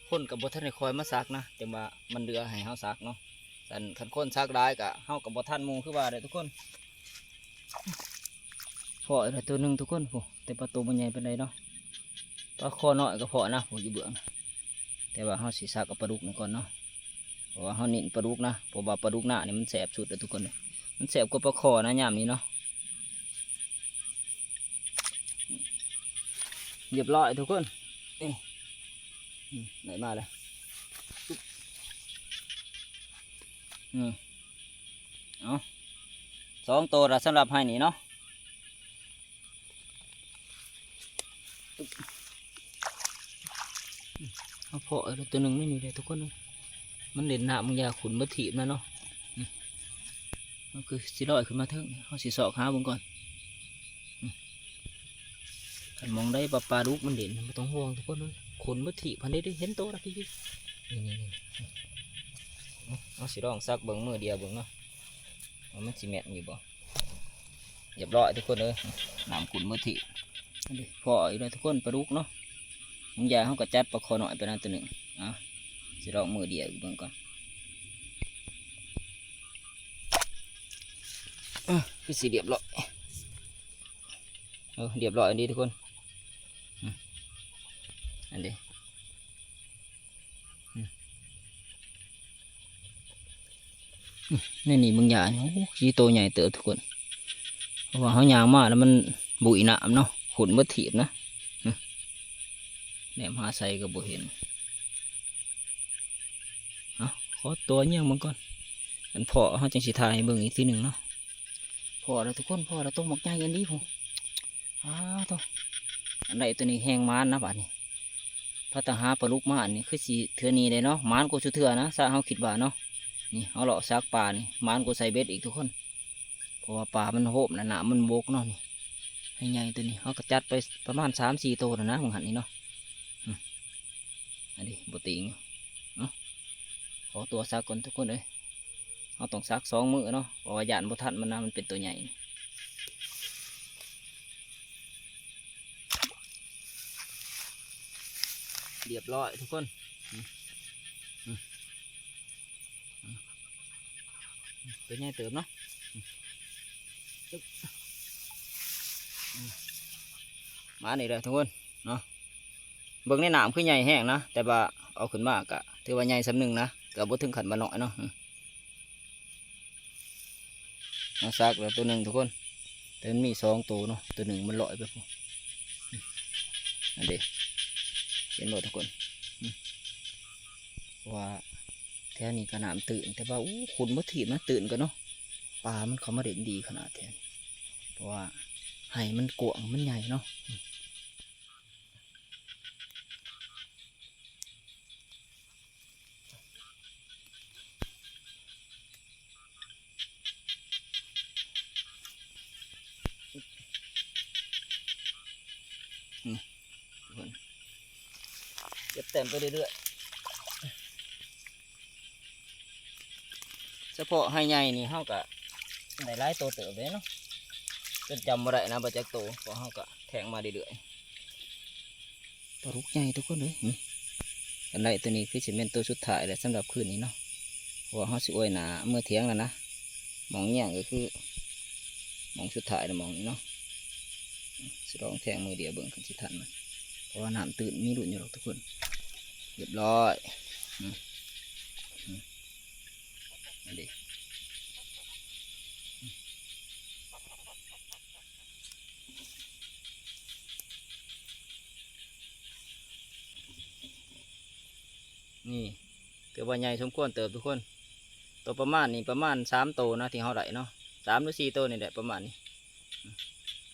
ຄົນກໍບໍ່ທັນໄດ້ຄ່ອຍມາສັກນະ ຈັ່ງວ່າມັນເຫຼືອໃຫ້ເຮົາສັກເນາະ. ຄັນ ຄັນຄົນສັກຫຼາຍກະເຮົາກໍບໍ່ທັນໝູ່ຄືວ່າແຫຼະທຸກຄົນ. ພໍ້ແລ້ວໂຕໜຶ່ງທຸກຄົນ ໂອ້ ແຕ່ປາໂຕບໍ່ໃຫຍ່ປານໃດເນາະ. ປາຄໍນ້ອຍກໍພໍ້ນະ ໂອ້ ຢູ່ເບື້ອງ. ແຕ່ວ່າເຮົາຊິສັກເອົາປາດຸກນີ້ກ່ອນເນາະ ເພາະວ່າເຮົາເນັ້ນປາດຸກນະ ເພາະວ່າປາດຸກນານີ້ມັນແຊບສຸດເດີທຸກຄົນເດີ. ມັນແຊບກວ່າປາຄໍນະຍາມນີ້ເນາະ. ຮຽບຮ້ອຍທຸກຄົນ. ນີ້ ອືມ ໄດ້ມາແລ້ວ. ອືມ ເອົາ ສອງໂຕລະສຳລັບໄຮ່ນີ້ເນາະ. ເຮົາພໍ້ເອົາໂຕໜຶ່ງໃນນີ້ເດ້ທຸກຄົນເອີຍ. ມັນຫຼິ້ນນ້ຳມັນຢາຂຸ້ນເບິດທີບນະເນາະ. ອືມ ມັນຄືຊິລອຍຂຶ້ນມາເທິງ ເຮົາຊິຊອກຫາເບິ່ງກ່ອນ. ອືມ ຄັນໝ່ອງໃດປາ ປາດຸກມັນຫຼິ້ນ ບໍ່ຕ້ອງຫ່ວງທຸກຄົນເອີຍ ຂຸ້ນເບິດທີບ. ຫັ້ນເດ້ ເຫັນໂຕລະ ນີ້ໆ ເຮົາຊິລອງສັກເບິ່ງມືດຽວເບິ່ງເນາະ ວ່າມັນຊິແມ່ນຢູ່ບໍ່. ຮຽບຮ້ອຍທຸກຄົນເອີຍ ນ້ຳຂຸ້ນເບິດທີບ. ອັນນີ້ພໍ້ອີກແລ້ວທຸກຄົນ ປາດຸກເນາະ. ບາງຢ່າງເຮົາກໍຈັດປາຄໍນ້ອຍໄປນຳໂຕໜຶ່ງ. ເອົາ ຊິລອງມືດຽວອີກເບິ່ງກ່ອນ. ເອີ ຄືຊິຮຽບຮ້ອຍ. ເອີ ຮຽບຮ້ອຍອັນນີ້ທຸກຄົນ. ອືມ ອັນນີ້ ອືມ ໃນນີ້ເບິ່ງຢານີ້ ໂອ້ ຊິໂຕໃຫຍ່ເຕີບທຸກຄົນ ເພາະວ່າເຮົາຍ່າງມາແລ້ວມັນບຸຍນ້ຳເນາະ ຂຸ້ນເບິດທີບນະ. ແນມຫາໃສກໍບໍ່ເຫັນ. ເອົາ ຂໍຕົວຍ່າງເບິ່ງກ່ອນ ຄັນພໍ້ເຮົາຈັ່ງຊິຖ່າຍໃຫ້ເບິ່ງອີກທີໜຶ່ງເນາະ. ພໍ້ແລ້ວທຸກຄົນ ພໍ້ແລ້ວ ໂຕບັກໃຫຍ່ອີ່ຫຼີພຸ້ນ. ອ້າໂທ້ ອັນໃດໂຕນີ້ແຮງໝານນະບາດນີ້. ພາຕາຫາປາດຸກມາອັນນີ້ ຄືຊິເທື່ອນີ້ແຫຼະເນາະ ໝານກວ່າຊຸເທື່ອນະ ຊະເຮົາຄິດວ່າເນາະ. ນີ້ເຮົາເລາະຊາກປານີ້ ໝານກວ່າໃສ່ເບັດອີກທຸກຄົນ ເພາະວ່າປາມັນໂຮບນະ ນ້ຳມັນບົກເນາະ. ນີ້ໃຫຍ່ໆ ໂຕນີ້ ເຮົາກໍຈັດໄປປະມານສາມສີ່ໂຕແລ້ວນະ ວ່າງຫັ້ນນີ້ເນາະ. ອືມ ອັນນີ້ບໍ່ຕີງ. ເອົາ ຂໍຕົວຊັກກ່ອນທຸກຄົນເອີຍ ເຮົາຕ້ອງຊັກສອງມື້ເນາະ ເພາະວ່າຢ້ານບໍ່ທັນມັນນະ ມັນເປັນໂຕໃຫຍ່. ຮຽບຮ້ອຍທຸກຄົນ ອືມ ອືມ ໂຕໃຫຍ່ເຕີບເນາະ. ອືມ ມານີ້ເດີທຸກຄົນເນາະ ເບິ່ງໃນນ້ຳຄືໃຫຍ່ແຮງນະ ແຕ່ວ່າເອົາຂຶ້ນມາກະຖືວ່າໃຫຍ່ສ່ຳໜຶ່ງນະ ກະບໍ່ເຖິງຂັ້ນວ່ານ້ອຍເນາະ. ອືມ ມາຊັກແລ້ວໂຕໜຶ່ງທຸກຄົນ ແຕ່ມັນມີສອງໂຕເນາະ ໂຕໜຶ່ງມັນລອຍໄປພຸ້ນ. ອັນເດ ເຫັນບໍ່ທຸກຄົນ? ອືມ ເພາະວ່າແຖວນີ້ກໍນ້ຳຕື້ນ ແຕ່ວ່າ ໂອ້ ຂຸ້ນບໍ່ຖີບນະ ຕື້ນກໍເນາະ ປາມັນເຂົ້າມາຫຼິ້ນດີຂະໜາດແທ້ ເພາະວ່າໄຮ່ມັນກວ້າງ ມັນໃຫຍ່ເນາະ. ນີ້ ເກັບແຕ້ມໄປເລື້ອຍໆ ສະເພາະໄຮ່ໃຫຍ່ນີ້ເຮົາກະໄດ້ຫຼາຍໂຕເຕີບເດ້ເນາະ ຈົນຈຳບໍ່ໄດ້ນະວ່າຈັກໂຕ ເພາະເຮົາກະແທງມາເລື້ອຍໆ. ປາດຸກໃຫຍ່ທຸກຄົນເອີຍ ນີ້ ອັນໃດໂຕນີ້ຄືຊິແມ່ນໂຕສຸດທ້າຍແຫຼະສຳລັບຄືນນີ້ເນາະ ເພາະວ່າເຮົາຊິອວຍໜ້າເມືອຖຽງແລ້ວນະ. ໝ່ອງຍ່າງກໍຄືໝ່ອງສຸດທ້າຍແລ້ວ ໝ່ອງນີ້ເນາະ ຊິລອງແທງມືດຽວເບິ່ງຄັນຊິທັນມັນ ເພາະວ່ານ້ຳຕື້ນ ມີລຸ້ນຢູ່ດອກທຸກຄົນ. ຮຽບຮ້ອຍ ອືມ ອືມ ອັນນີ້ ນີ້ ຖືວ່າໃຫຍ່ສົມຄວນເຕີບທຸກຄົນ ໂຕປະມານນີ້ ປະມານສາມໂຕນະທີ່ເຮົາໄດ້ເນາະ ສາມຫຼືສີ່ໂຕນີ້ແຫຼະປະມານນີ້.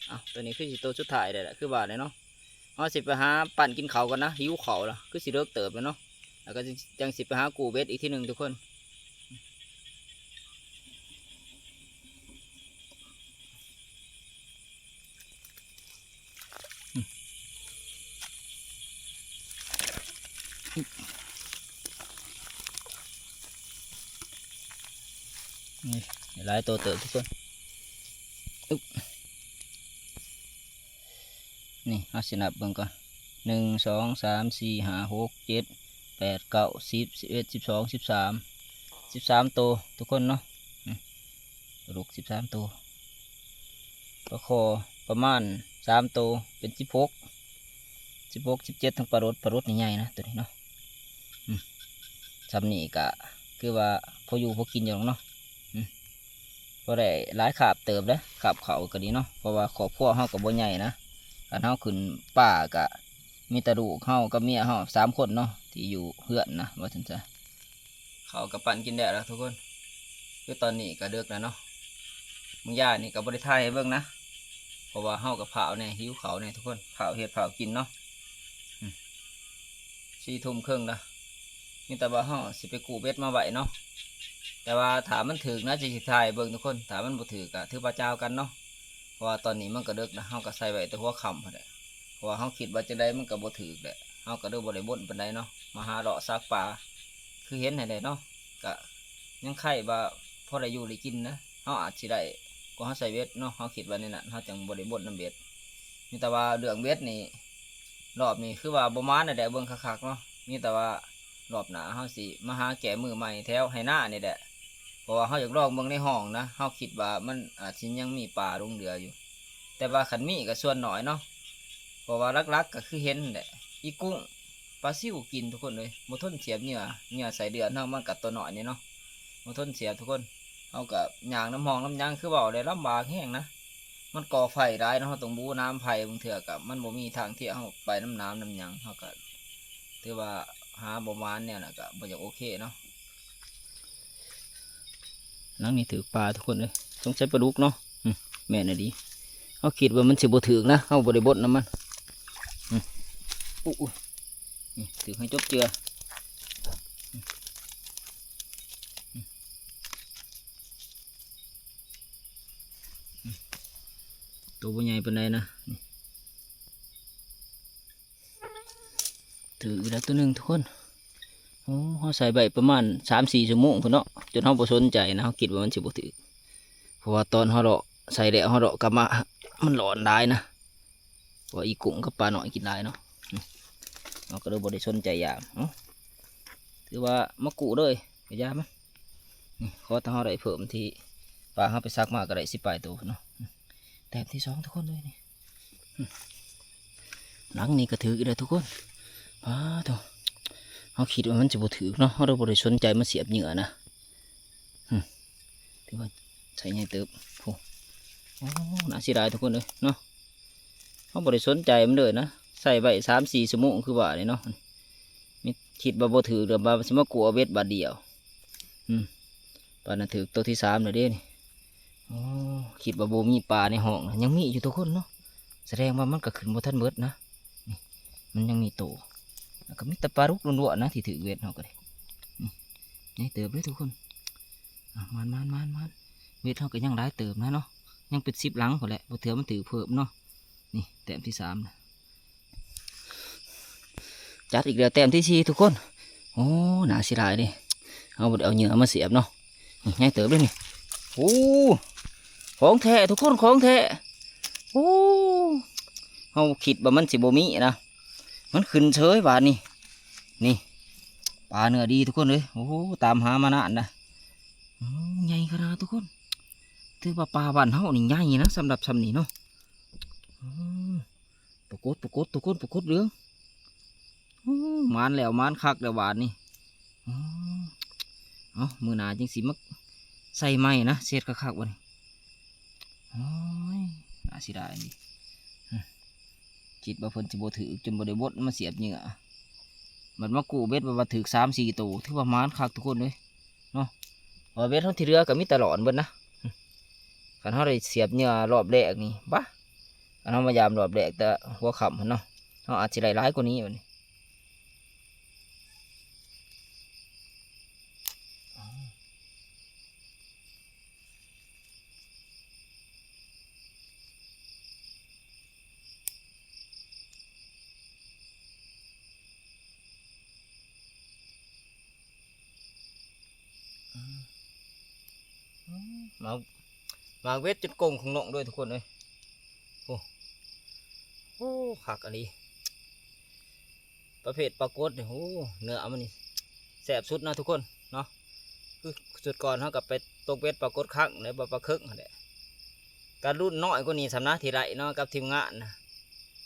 ເອົ້າ ໂຕນີ້ຄືຊິໂຕສຸດທ້າຍແລ້ວແຫຼະ ຄືວ່າແຫຼະເນາະ. ເຮົາຊິໄປຫາປັ້ນກິນເຂົ້າກ່ອນນະ ຫິວເຂົ້າລະ ຄືຊິເລິກເຕີບແລ້ວເນາະ ແລ້ວກໍຈັ່ງຊິໄປຫາກູ້ເບັດອີກທີໜຶ່ງທຸກຄົນ. ນີ້ ຫຼາຍໂຕເຕີບທຸກຄົນ. ອຶບ ນີ້ ເຮົາຊິນັບເບິ່ງກ່ອນ ໜຶ່ງ ສອງ ສາມ ສີ່ ຫ້າ ຫົກ ເຈັດ ແປດ ເກົ້າ ສິບ ສິບເອັດ ສິບສອງ ສິບສາມ ສິບສາມໂຕທຸກຄົນເນາະ. ອືມ ປາດຸກສິບສາມໂຕ ປາຄໍ່ປະມານສາມໂຕ ເປັນສິບຫົກ ສິບຫົກ ສິບເຈັດ ທັງປາໂດດ ປາໂດດນີ້ໃຫຍ່ນະໂຕນີ້ເນາະ. ອືມ ຊ່ຳນີ້ກະຄືວ່າພໍຢູ່ພໍກິນຢູ່ດອກເນາະ. ອືມ ພໍໄດ້ຫຼາຍຄາບເຕີບເດ້ ຄາບເຂົ້າກໍດີເນາະ ເພາະວ່າຄອບຄົວເຮົາກໍບໍ່ໃຫຍ່ນະ ຄັນເຮົາຂຶ້ນປ່າກະມີແຕ່ລູກເຮົາກັບເມຍເຮົາສາມຄົນເນາະ ທີ່ຢູ່ເຮືອນນະ ວ່າຊັ້ນຊະ. ເຂົ້າກໍປັ້ນກິນແລ້ວລະທຸກຄົນ ຄືຕອນນີ້ກໍເດິກແລ້ວເນາະ. ບາງຢ່າງນີ້ກໍບໍ່ໄດ້ຖ່າຍໃຫ້ເບິ່ງນະ ເພາະວ່າເຮົາກໍພ້າວແດ່ ຫິວເຂົ້າແດ່ທຸກຄົນ ພ້າວເຮັດພ້າວກິນເນາະ. ອືມ ສີ່ທຸ່ມເຄິ່ງລະ ມີແຕ່ວ່າເຮົາຊິໄປກູ້ເບັດມາໄວ້ເນາະ ແຕ່ວ່າຖ້າມັນຖືກນະ ຈະຊິຖ່າຍໃຫ້ເບິ່ງທຸກຄົນ ຖ້າມັນບໍ່ຖືກກໍຖືວ່າຈາວກັນເນາະ. ເພາະວ່າຕອນນີ້ມັນກໍເດິກນະ ເຮົາກໍໃສ່ໄວ້ແຕ່ຫົວຄ່ຳພຸ້ນແຫຼະ ເພາະວ່າເຮົາຄິດວ່າຈັ່ງໃດມັນກໍບໍ່ຖືກແຫຼະ ເຮົາກໍເລີຍບໍ່ໄດ້ບົນປານໃດເນາະ ມາຫາເລາະຊາກປ່າ ຄືເຫັນຫັ້ນແຫຼະເນາະ. ກະຍັງໄຄວ່າພໍໄດ້ຢູ່ໄດ້ກິນນະ ເຮົາອາດຊິໄດ້ກວ່າເຮົາໃສ່ເບັດເນາະ ເຮົາຄິດວ່າແນວນັ້ນ ເຮົາຈັ່ງບໍ່ໄດ້ບົນນຳເບັດ. ມີແຕ່ວ່າເລື່ອງເບັດນີ້ ລອບນີ້ຄືວ່າບໍ່ມານແຫຼະ ເບິ່ງຄັກໆເນາະ ມີແຕ່ວ່າລອບໜ້າເຮົາຊິມາຫາແກ້ມືໃໝ່ແຖວໄຮ່ນານີ້ແຫຼະ ເພາະວ່າເຮົາຢາກລອງເບິ່ງໃນຮ່ອງນະ ເຮົາຄິດວ່າມັນອາດຊິຍັງມີປາຫຼົງເຫຼືອຢູ່ ແຕ່ວ່າຄັນມີກໍສ່ວນໜ້ອຍເນາະ ເພາະວ່າຫຼັກໆກໍຄືເຫັນແຫຼະ ອີກຸ້ງ ປາຊິວກິນທຸກຄົນເອີຍ ບໍ່ທົນສຽບເຫຍື່ອ ເຫຍື່ອໄສ້ເດືອນເຮົາ ມັນກໍຕົວນ້ອຍນີ້ເນາະ ບໍ່ທົນສຽບທຸກຄົນ. ເຮົາກໍຍ່າງນຳຮ່ອງນຳຫຍັງ ຄືເວົ້າແຫຼະ ລຳບາກແຮງນະ ມັນກໍ່ໄຟຫຼາຍເນາະ ເຮົາຕ້ອງບູນ້ຳໄຜ່ ບາງເທື່ອກໍມັນບໍ່ມີທາງທີ່ເຮົາໄປນຳນ້ຳນຳຫຍັງ ເຮົາກໍຖືວ່າຫາບໍ່ໝານແນວນັ້ນ ກໍບໍ່ຢາກໂອເຄເນາະ. ຫຼັງນີ້ຖືກປາທຸກຄົນເອີຍ ສົງໄສປາດຸກເນາະ. ອືມ ແມ່ນອີ່ຫຼີ ເຮົາຄິດວ່າມັນຊິບໍ່ຖືກນະ ເຮົາບໍ່ໄດ້ບົດນຳມັນ. ອືມ ອຸ້ຍ ນີ້ຖືກໃຫ້ຈົບເຈື່ອ. ໂຕບໍ່ໃຫຍ່ປານໃດນະ ນີ້ ຖືກອີກແລ້ວໂຕໜຶ່ງທຸກຄົນ. ໂອ້ ເຮົາໃສ່ໄວ້ປະມານສາມສີ່ຊົ່ວໂມງພຸ້ນເນາະ ຈົນເຮົາບໍ່ສົນໃຈນະ ເຮົາຄິດວ່າມັນຊິບໍ່ຖືກ ເພາະວ່າຕອນເຮົາເລາະໃສ່ແລ້ວ ເຮົາເລາະກັບມາ ມັນຮ້ອນຫຼາຍນະ. ເພາະວ່າອີກຸ້ງກັບປານ້ອຍກິນຫຼາຍເນາະ ເຮົາກໍເລີຍບໍ່ໄດ້ສົນໃຈຢາມ. ເອົ້າ ຖືວ່າມາກູ້ເລີຍ ກະຢ່າມັນ. ນີ້ ຂໍແຕ່ເຮົາໄດ້ເພີ່ມທີ່ປາເຮົາໄປສັກມາກໍໄດ້ສິບປາຍໂຕເນາະ. ແຕ້ມທີສອງທຸກຄົນເອີຍນີ້. ຫຼັງນີ້ກໍຖືກອີກແລ້ວທຸກຄົນ. ປາໂທ້ ເຮົາຄິດວ່າມັນຊິບໍ່ຖືກເນາະ ເຮົາເລີຍບໍ່ໄດ້ສົນໃຈມາສຽບເຫຍື່ອນະ. ອືມ ຖືວ່າໃສ່ໃຫຍ່ເຕີບ. ໂອ້ ໂອ້ ໜ້າເສຍດາຍທຸກຄົນເອີຍເນາະ ເຮົາບໍ່ໄດ້ສົນໃຈມັນເລີຍນະ ໃສ່ໄວ້ສາມສີ່ຊົ່ວໂມງຄືວ່ານີ້ເນາະ ມີ ຄິດວ່າບໍ່ຖືກ ແລ້ວວ່າຊິມາກົວເບັດບາດດຽວ. ອືມ ປານນັ້ນຖືກໂຕທີສາມແລ້ວເດ້ນີ້. ໂອ້ ຄິດວ່າບໍ່ມີປາໃນຮ່ອງນະ ຍັງມີຢູ່ທຸກຄົນເນາະ ສະແດງວ່າມັນກໍຂຶ້ນບໍ່ທັນເບິດນະ. ນີ້ ມັນຍັງມີໂຕ ແລ້ວກໍມີແຕ່ປາດຸກລ້ວນໆນະທີ່ຖືກເບັດເຮົາກໍໄດ້. ນີ້ ໃຫຍ່ເຕີບເດ້ທຸກຄົນ. ອ່ະ ມານໆໆໆ ເບັດເຮົາກໍຍັງຫຼາຍເຕີບນະເນາະ ຍັງເປັນສິບຫຼັງພຸ້ນແຫຼະ ບໍ່ເທື່ອມັນຖືກເພີ່ມເນາະ. ນີ້ ແຕ້ມທີສາມນະ ຈັດອີກແລ້ວ ແຕ້ມທີສີ່ທຸກຄົນ. ໂອ້ ໜ້າເສຍດາຍເດ້ ເຮົາບໍ່ໄດ້ເອົາເຫຍື່ອມາສຽບເນາະ. ນີ້ ໃຫຍ່ເຕີບເດ້ນີ້. ໂອ້ ຂອງແທ້ທຸກຄົນ ຂອງແທ້. ໂອ້ ເຮົາຄິດວ່າມັນຊິບໍ່ມີນະ ມັນຂຶ້ນເສີຍບາດນີ້. ນີ້ ປາເນື້ອດີທຸກຄົນເອີຍ. ໂອ້ ຕາມຫາມານານນະ. ໂອ້ ໃຫຍ່ຂະໜາດທຸກຄົນ ຖືວ່າປາບ້ານເຮົານີ້ໃຫຍ່ນະ ສຳລັບຊ່ຳນີ້ເນາະ. ໂອ້ ປາກົດ ປາກົດທຸກຄົນ ປາກົດເຫຼືອງ. ໂອ້ ໝານແລ້ວ ໝານຄັກແລ້ວບາດນີ້. ໂອ້ ເອົາ ມື້ໜ້າຈຶ່ງຊິມາໃສ່ໃໝ່ນະ ເຊັດຄັກໆບັດນີ້. ໂອ້ຍ ໜ້າເສຍດາຍນີ້. ຄິດວ່າເພິ່ນຊິບໍ່ຖືກ ຈົນບໍ່ໄດ້ບົດມາສຽບເຫຍື່ອ ບັດມາກູ້ເບັດ ບັດວ່າຖືກສາມສີ່ໂຕ ຖືວ່າໝານຄັກທຸກຄົນເອີຍເນາະ. ເພາະວ່າເບັດເຮົາທີ່ເຫຼືອກໍມີແຕ່ຫຼອນເບິດນະ. ຄັນເຮົາໄດ້ສຽບເຫຍື່ອລອບແລກນີ້ ບາ ຄັນເຮົາມາຢາມລອບແລກແຕ່ຫົວຄ່ຳຫັ້ນເນາະ ເຮົາອາດຊິໄດ້ຫຼາຍກວ່ານີ້ບັດນີ້. ອືມ ອືມ ໝາກ ໝາກເບັດຈົນກົງຂອງນ້ອງດ້ວຍທຸກຄົນເອີຍ. ໂອ້ ໂອ້ ຄັກອີ່ຫຼີ. ປະເພດປາກົດນີ້ ໂອ້ ເນື້ອມັນນີ້ແຊບສຸດນະທຸກຄົນເນາະ. ຄືຊຸດກ່ອນເຮົາກໍໄປຕົກເບັດປາກົດຄັງ ແລະ ປາ ປາເຄິກຫັ້ນແຫຼະ. ກະລຸ້ນນ້ອຍກວ່ານີ້ຊ້ຳນະທີ່ໄດ້ເນາະ ກັບທີມງານນະ.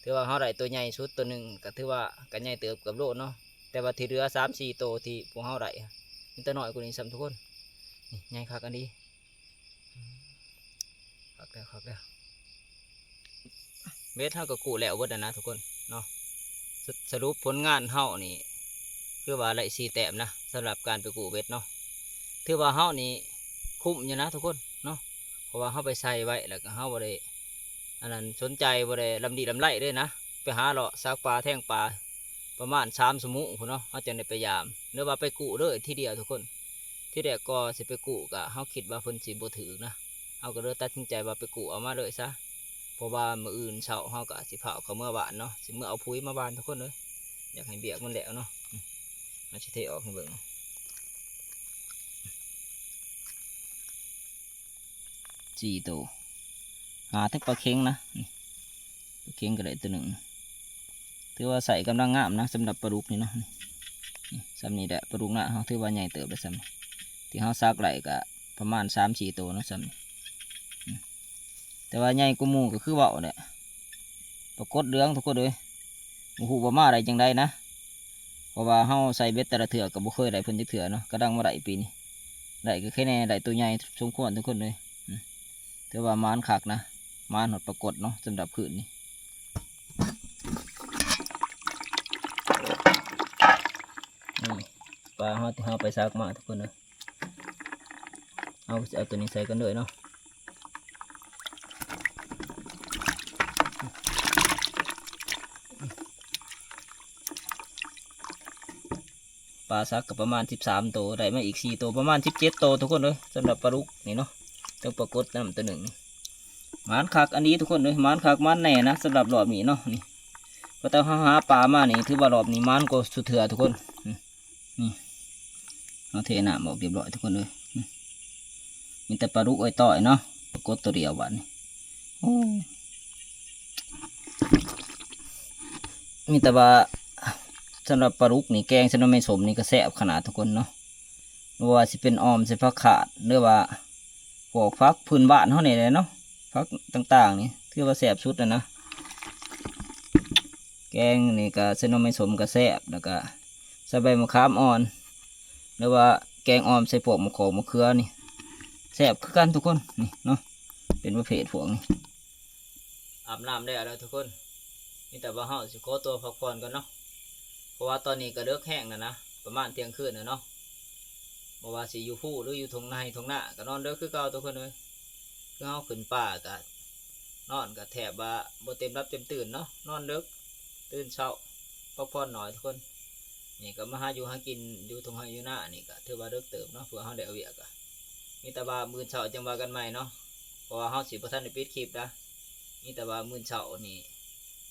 ຖືວ່າເຮົາໄດ້ໂຕໃຫຍ່ສຸດໂຕໜຶ່ງ ກະຖືວ່າກະໃຫຍ່ເຕີບເກືອບໂລເນາະ. ແຕ່ວ່າທີ່ເຫຼືອສາມສີ່ໂຕທີ່ພວກເຮົາໄດ້ ມີແຕ່ນ້ອຍກວ່ານີ້ຊ້ຳທຸກຄົນ. ນີ້ໃຫຍ່ຄັກອີ່ຫຼີ. ອືມ ຄັກແລ້ວ ຄັກແລ້ວ. ເບັດເຮົາກໍກູ້ແລ້ວເບິດແລ້ວນະທຸກຄົນເນາະ. ສະ ສະຫຼຸບຜົນງານເຮົານີ້ ຄືວ່າໄດ້ສີ່ແຕ້ມນະ ສຳລັບການໄປກູ້ເບັດເນາະ. ຖືວ່າເຮົານີ້ຄຸ້ມຢູ່ນະທຸກຄົນເນາະ ເພາະວ່າເຮົາໄປໃສ່ໄວ້ ແລ້ວກໍເຮົາບໍ່ໄດ້ ອັນນັ້ນ ສົນໃຈ ບໍ່ໄດ້ລຳລີລຳໄລເດ້ນະ. ໄປຫາເລາະສັກປາແທງປາ ປະມານສາມຊົ່ວໂມງພຸ້ນເນາະ ເຮົາຈັ່ງໄດ້ໄປຢາມ ຫຼືວ່າໄປກູ້ເລີຍທີດຽວທຸກຄົນ. ທີແລກກໍຊິໄປກູ້ ກະເຮົາຄິດວ່າເພິ່ນຊິບໍ່ຖືກນະ ເຮົາກໍເລີຍຕັດສິນໃຈວ່າໄປກູ້ເອົາມາເລີຍຊະ ເພາະວ່າມື້ອື່ນເຊົ້າເຮົາກໍຊິຟ້າວເຂົ້າເມືອບ້ານເນາະ ຊິເມືອເອົາປຸ໋ຍມາຫວ່ານທຸກຄົນເອີຍ. ຢາກໃຫ້ວຽກມັນແລ້ວເນາະ. ອືມ ເຮົາຊິເທອອກໃຫ້ເບິ່ງ. ສີ່ໂຕ ຫາແຕ່ປາເຄັງນະ. ນີ້ ປາເຄັງກໍໄດ້ໂຕໜຶ່ງ ຖືວ່າໃຊ້ກຳລັງງາມນະ ສຳລັບປາດຸກນີ້ນະ. ນີ້ ນີ້ ຊ່ຳນີ້ແຫຼະ ປາດຸກນະເຮົາ ຖືວ່າໃຫຍ່ເຕີບແລ້ວຊ່ຳນີ້. ທີ່ເຮົາສັກໄດ້ກໍປະມານສາມສີ່ໂຕເນາະ ຊ່ຳນີ້. ອືມ ແຕ່ວ່າໃຫຍ່ກວ່າໝູ່ກໍຄືເວົ້າແຫຼະ ປາກົດເຫຼືອງທຸກຄົນເອີຍ. ບໍ່ຮູ້ວ່າມາໄດ້ຈັ່ງໃດນະ ເພາະວ່າເຮົາໃສ່ເບັດແຕ່ລະເທື່ອກໍບໍ່ເຄີຍໄດ້ເພິ່ນຈັກເທື່ອເນາະ ກະດັງມາໄດ້ປີນີ້. ໄດ້ກໍແຄ່ແນ່ ໄດ້ໂຕໃຫຍ່ສົມຄວນທຸກຄົນເອີຍ. ອືມ ຖືວ່າໝານຄັກນະ ໝານຮອດປາກົດເນາະ ສຳລັບຄືນນີ້. ນີ້ປາເຮົາທີ່ເຮົາໄປສັກມາທຸກຄົນເອີຍ. ເຮົາກໍຊິເອົາໂຕນີ້ໃສ່ກັນເລີຍເນາະ. ປາສັກກໍປະມານສິບສາມໂຕ ໄດ້ມາອີກສີ່ໂຕ ປະມານສິບເຈັດໂຕທຸກຄົນເອີຍ. ສຳລັບປາດຸກນີ້ເນາະ ເຖິງປາກົດນຳໂຕໜຶ່ງນີ້ ໝານຄັກອັນນີ້ທຸກຄົນເອີຍ ໝານຄັກໝານແນ່ນະ ສຳລັບຮອບນີ້ເນາະ. ນີ້ ເພາະແຕ່ເຮົາຫາປາມານີ້ ຖືວ່າຮອບນີ້ໝານກວ່າສູ່ເທື່ອທຸກຄົນ. ນີ້ ນີ້ ເຮົາເທນ້ຳອອກຮຽບຮ້ອຍທຸກຄົນເອີຍ. ນີ້ ມີແຕ່ປາດຸກອ້ອຍຕ້ອຍເນາະ ປາກົດໂຕດຽວບາດນີ້. ໂອ້ ມີແຕ່ວ່າ ສຳລັບປາດຸກນີ້ ແກງໃສ່ໜໍ່ໄມ້ສົ້ມນີ້ກໍແຊບຂະໜາດທຸກຄົນເນາະ. ບໍ່ວ່າຊິເປັນອອມໃສ່ຜັກຂາດ ຫຼືວ່າພວກຜັກພື້ນບ້ານເຮົານີ້ແຫຼະເນາະ ຜັກຕ່າງໆນີ້ ຖືວ່າແຊບສຸດແລ້ວນະ. ແກງນີ້ກໍໃສ່ໜໍ່ໄມ້ສົ້ມກໍແຊບ ແລ້ວກໍໃສ່ໃບມະຂາມອ່ອນ ຫຼືວ່າແກງອ່ອມໃສ່ພວກໝາກຂອກໝາກເຂືອນີ້ ແຊບຄືກັນທຸກຄົນ. ນີ້ເນາະ ເປັນປະເພດພວກນີ້. ອາບນ້ຳແລ້ວແລ້ວທຸກຄົນ ມີແຕ່ວ່າເຮົາຊິຂໍຕົວພັກຜ່ອນກ່ອນເນາະ ເພາະວ່າຕອນນີ້ກໍເດິກແຮງແລ້ວນະ ປະມານທ່ຽງຄືນແລ້ວເນາະ. ບໍ່ວ່າຊິຢູ່ພູ ຫຼື ຢູ່ທົ່ງໄຮ່ທົ່ງນາ ກໍນອນເດິກຄືເກົ່າທຸກຄົນເອີຍ. ຄືເຮົາຂຶ້ນປ່າກໍນອນກໍແທບວ່າບໍ່ເຕັມຫຼັບເຕັມຕື່ນເນາະ ນອນເດິກ ຕື່ນເຊົ້າ ພັກຜ່ອນໜ້ອຍທຸກຄົນ. ນີ້ກໍມາຫາຢູ່ຫາກິນຢູ່ທົ່ງໄຮ່ຢູ່ນານີ້ ກໍຖືວ່າເດິກເຕີບເນາະ ເພື່ອເຮົາໄດ້ອອກວຽກ. ກໍມີແຕ່ວ່າມື້ເຊົ້າຈັ່ງວ່າກັນໃໝ່ເນາະ ເພາະວ່າເຮົາຊິບໍ່ທັນໄດ້ປິດຄລິບນະ. ມີແຕ່ວ່າມື້ເຊົ້ານີ້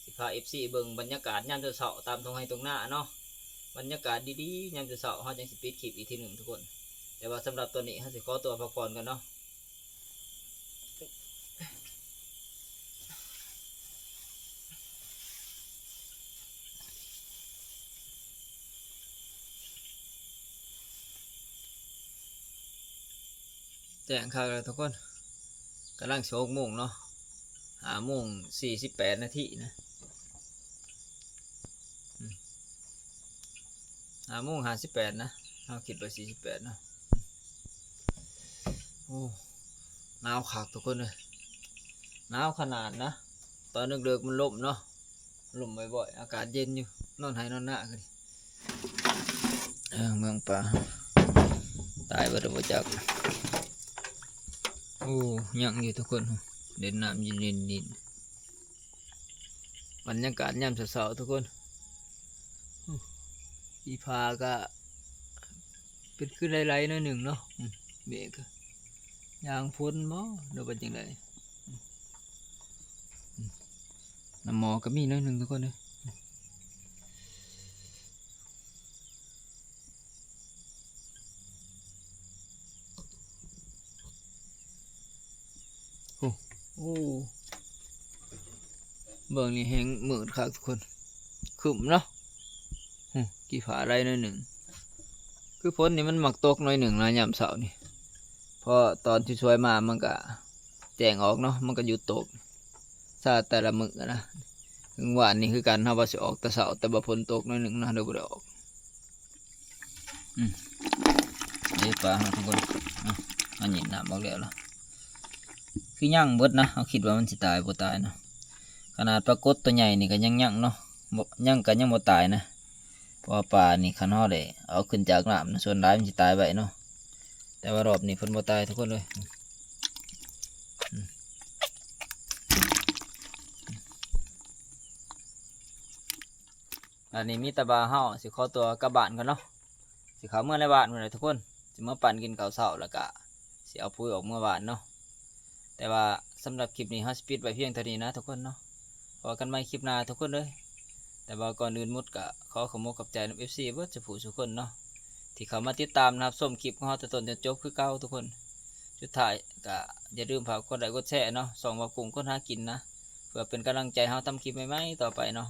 ຊິພາເອັຟຊີເບິ່ງບັນຍາກາດຍາມເຊົ້າໆ ຕາມທົ່ງໄຮ່ທົ່ງນາເນາະ ບັນຍາກາດດີໆ ຍາມເຊົ້າໆ ເຮົາຈັ່ງຊິປິດຄລິບອີກທີໜຶ່ງທຸກຄົນ. ແຕ່ວ່າສຳລັບຕອນນີ້ເຮົາຊິຂໍຕົວພັກຜ່ອນກ່ອນເນາະ. ແຈ້ງຄັກແລ້ວທຸກຄົນ ກຳລັງຊິຫົກໂມງເນາະ ຫ້າໂມງສີ່ສິບແປດນາທີນະ. ອືມ ຫ້າໂມງຫ້າສິບແປດນະ ເຮົາຄິດວ່າສີ່ສິບແປດເນາະ. ໂອ້ ໜາວຄັກທຸກຄົນເອີຍ ໜາວຂະໜາດນະ. ຕອນເດິກໆມັນລົມເນາະ ລົມບ່ອຍໆ ອາກາດເຢັນຢູ່ ນອນໄຮ່ນອນນາກໍດີ. ເອີ ເມືອງປ່າ ຕາຍເບິດແລ້ວບໍ່ຈັກ. ໂອ້ ຍັງຢູ່ທຸກຄົນ ເຫຼັ້ນນ້ຳຢູ່ດິນໆ. ບັນຍາກາດຍາມເຊົ້າໆທຸກຄົນ ໂອ້ ອີ່ຜາກະເປັນຄືໄຫຼໆໜ້ອຍໜຶ່ງເນາະ. ອືມ ເມກກະ ຍາງຝົນບໍ ຫຼືວ່າຈັ່ງໃດ. ອືມ ອືມ ນ້ຳໝອກກະມີໜ້ອຍໜຶ່ງທຸກຄົນເອີຍ. ໂອ້ ໂອ້ ເບິ່ງນີ້ແຮງມືດຄັກທຸກຄົນ ຄຶ້ມເນາະ. ຫຶ ກີ້ຟ້າໄຫຼໜ້ອຍໜຶ່ງ ຄືຝົນນີ້ມັນມັກຕົກໜ້ອຍໜຶ່ງນະ ຍາມເຊົ້ານີ້ ເພາະຕອນທີ່ສວຍມາມັນກະແຈ້ງອອກເນາະ ມັນກະຢຸດຕົກ ຊາແຕ່ລະມື້ນະ. ເຖິງວານນີ້ຄືກັນ ເຮົາວ່າຊິອອກແຕ່ເຊົ້າ ແຕ່ວ່າຝົນຕົກໜ້ອຍໜຶ່ງນະ ເລີຍບໍ່ໄດ້ອອກ. ອືມ ເດ້ປາເຮົາທຸກຄົນ ອືມ ເຮົາຫຍິບນ້ຳອອກແລ້ວລະ ຄືຍັງເບິດນະ. ເຮົາຄິດວ່າມັນຊິຕາຍ ບໍ່ຕາຍເນາະ. ຂະໜາດປາກົດໂຕໃຫຍ່ນີ້ກໍຍັງ ຍັງເນາະ ບໍ່ ຍັງ ກໍຍັງບໍ່ຕາຍນະ ເພາະວ່າປານີ້ຄັນເຮົາໄດ້ເອົາຂຶ້ນຈາກນ້ຳນະ ສ່ວນຫຼາຍມັນຊິຕາຍໄວເນາະ. ແຕ່ວ່າຮອບນີ້ເພິ່ນບໍ່ຕາຍທຸກຄົນເອີຍ. ອືມ ອັນນີ້ມີແຕ່ວ່າເຮົາຊິຂໍຕົວກັບບ້ານກ່ອນເນາະ ຊິເຂົ້າເມືອໃນບ້ານພຸ້ນແຫຼະທຸກຄົນ. ຊິມາປັ່ນກິນເຂົ້າເຊົ້າ ແລ້ວກະຊິເອົາປຸ໋ຍອອກເມືອບ້ານເນາະ. ແຕ່ວ່າສຳລັບຄລິບນີ້ເຮົາຊິປິດໄວ້ພຽງເທົ່ານີ້ນະທຸກຄົນເນາະ. ພໍ້ກັນໃໝ່ຄລິບໜ້າທຸກຄົນເອີຍ. ແຕ່ວ່າກ່ອນອື່ນໝົດກະຂໍຂອບອົກຂອບໃຈນຳເອັຟຊີເບິດສູ່ຜູ້ສູ່ຄົນເນາະ ທີ່ເຂົ້າມາຕິດຕາມຮັບຊົມຄລິບຂອງເຮົາແຕ່ຕົ້ນຈົນຈົບຄືເກົ່າທຸກຄົນ. ສຸດທ້າຍກະຢ່າລືມຝາກກົດໄລ້ກົດແຊເນາະ ຊ່ອງເວົ້າກຸ້ງຄົນຫາກິນນະ ເພື່ອເປັນກຳລັງໃຈເຮົາທຳຄລິບໃໝ່ໆຕໍ່ໄປເນາະ.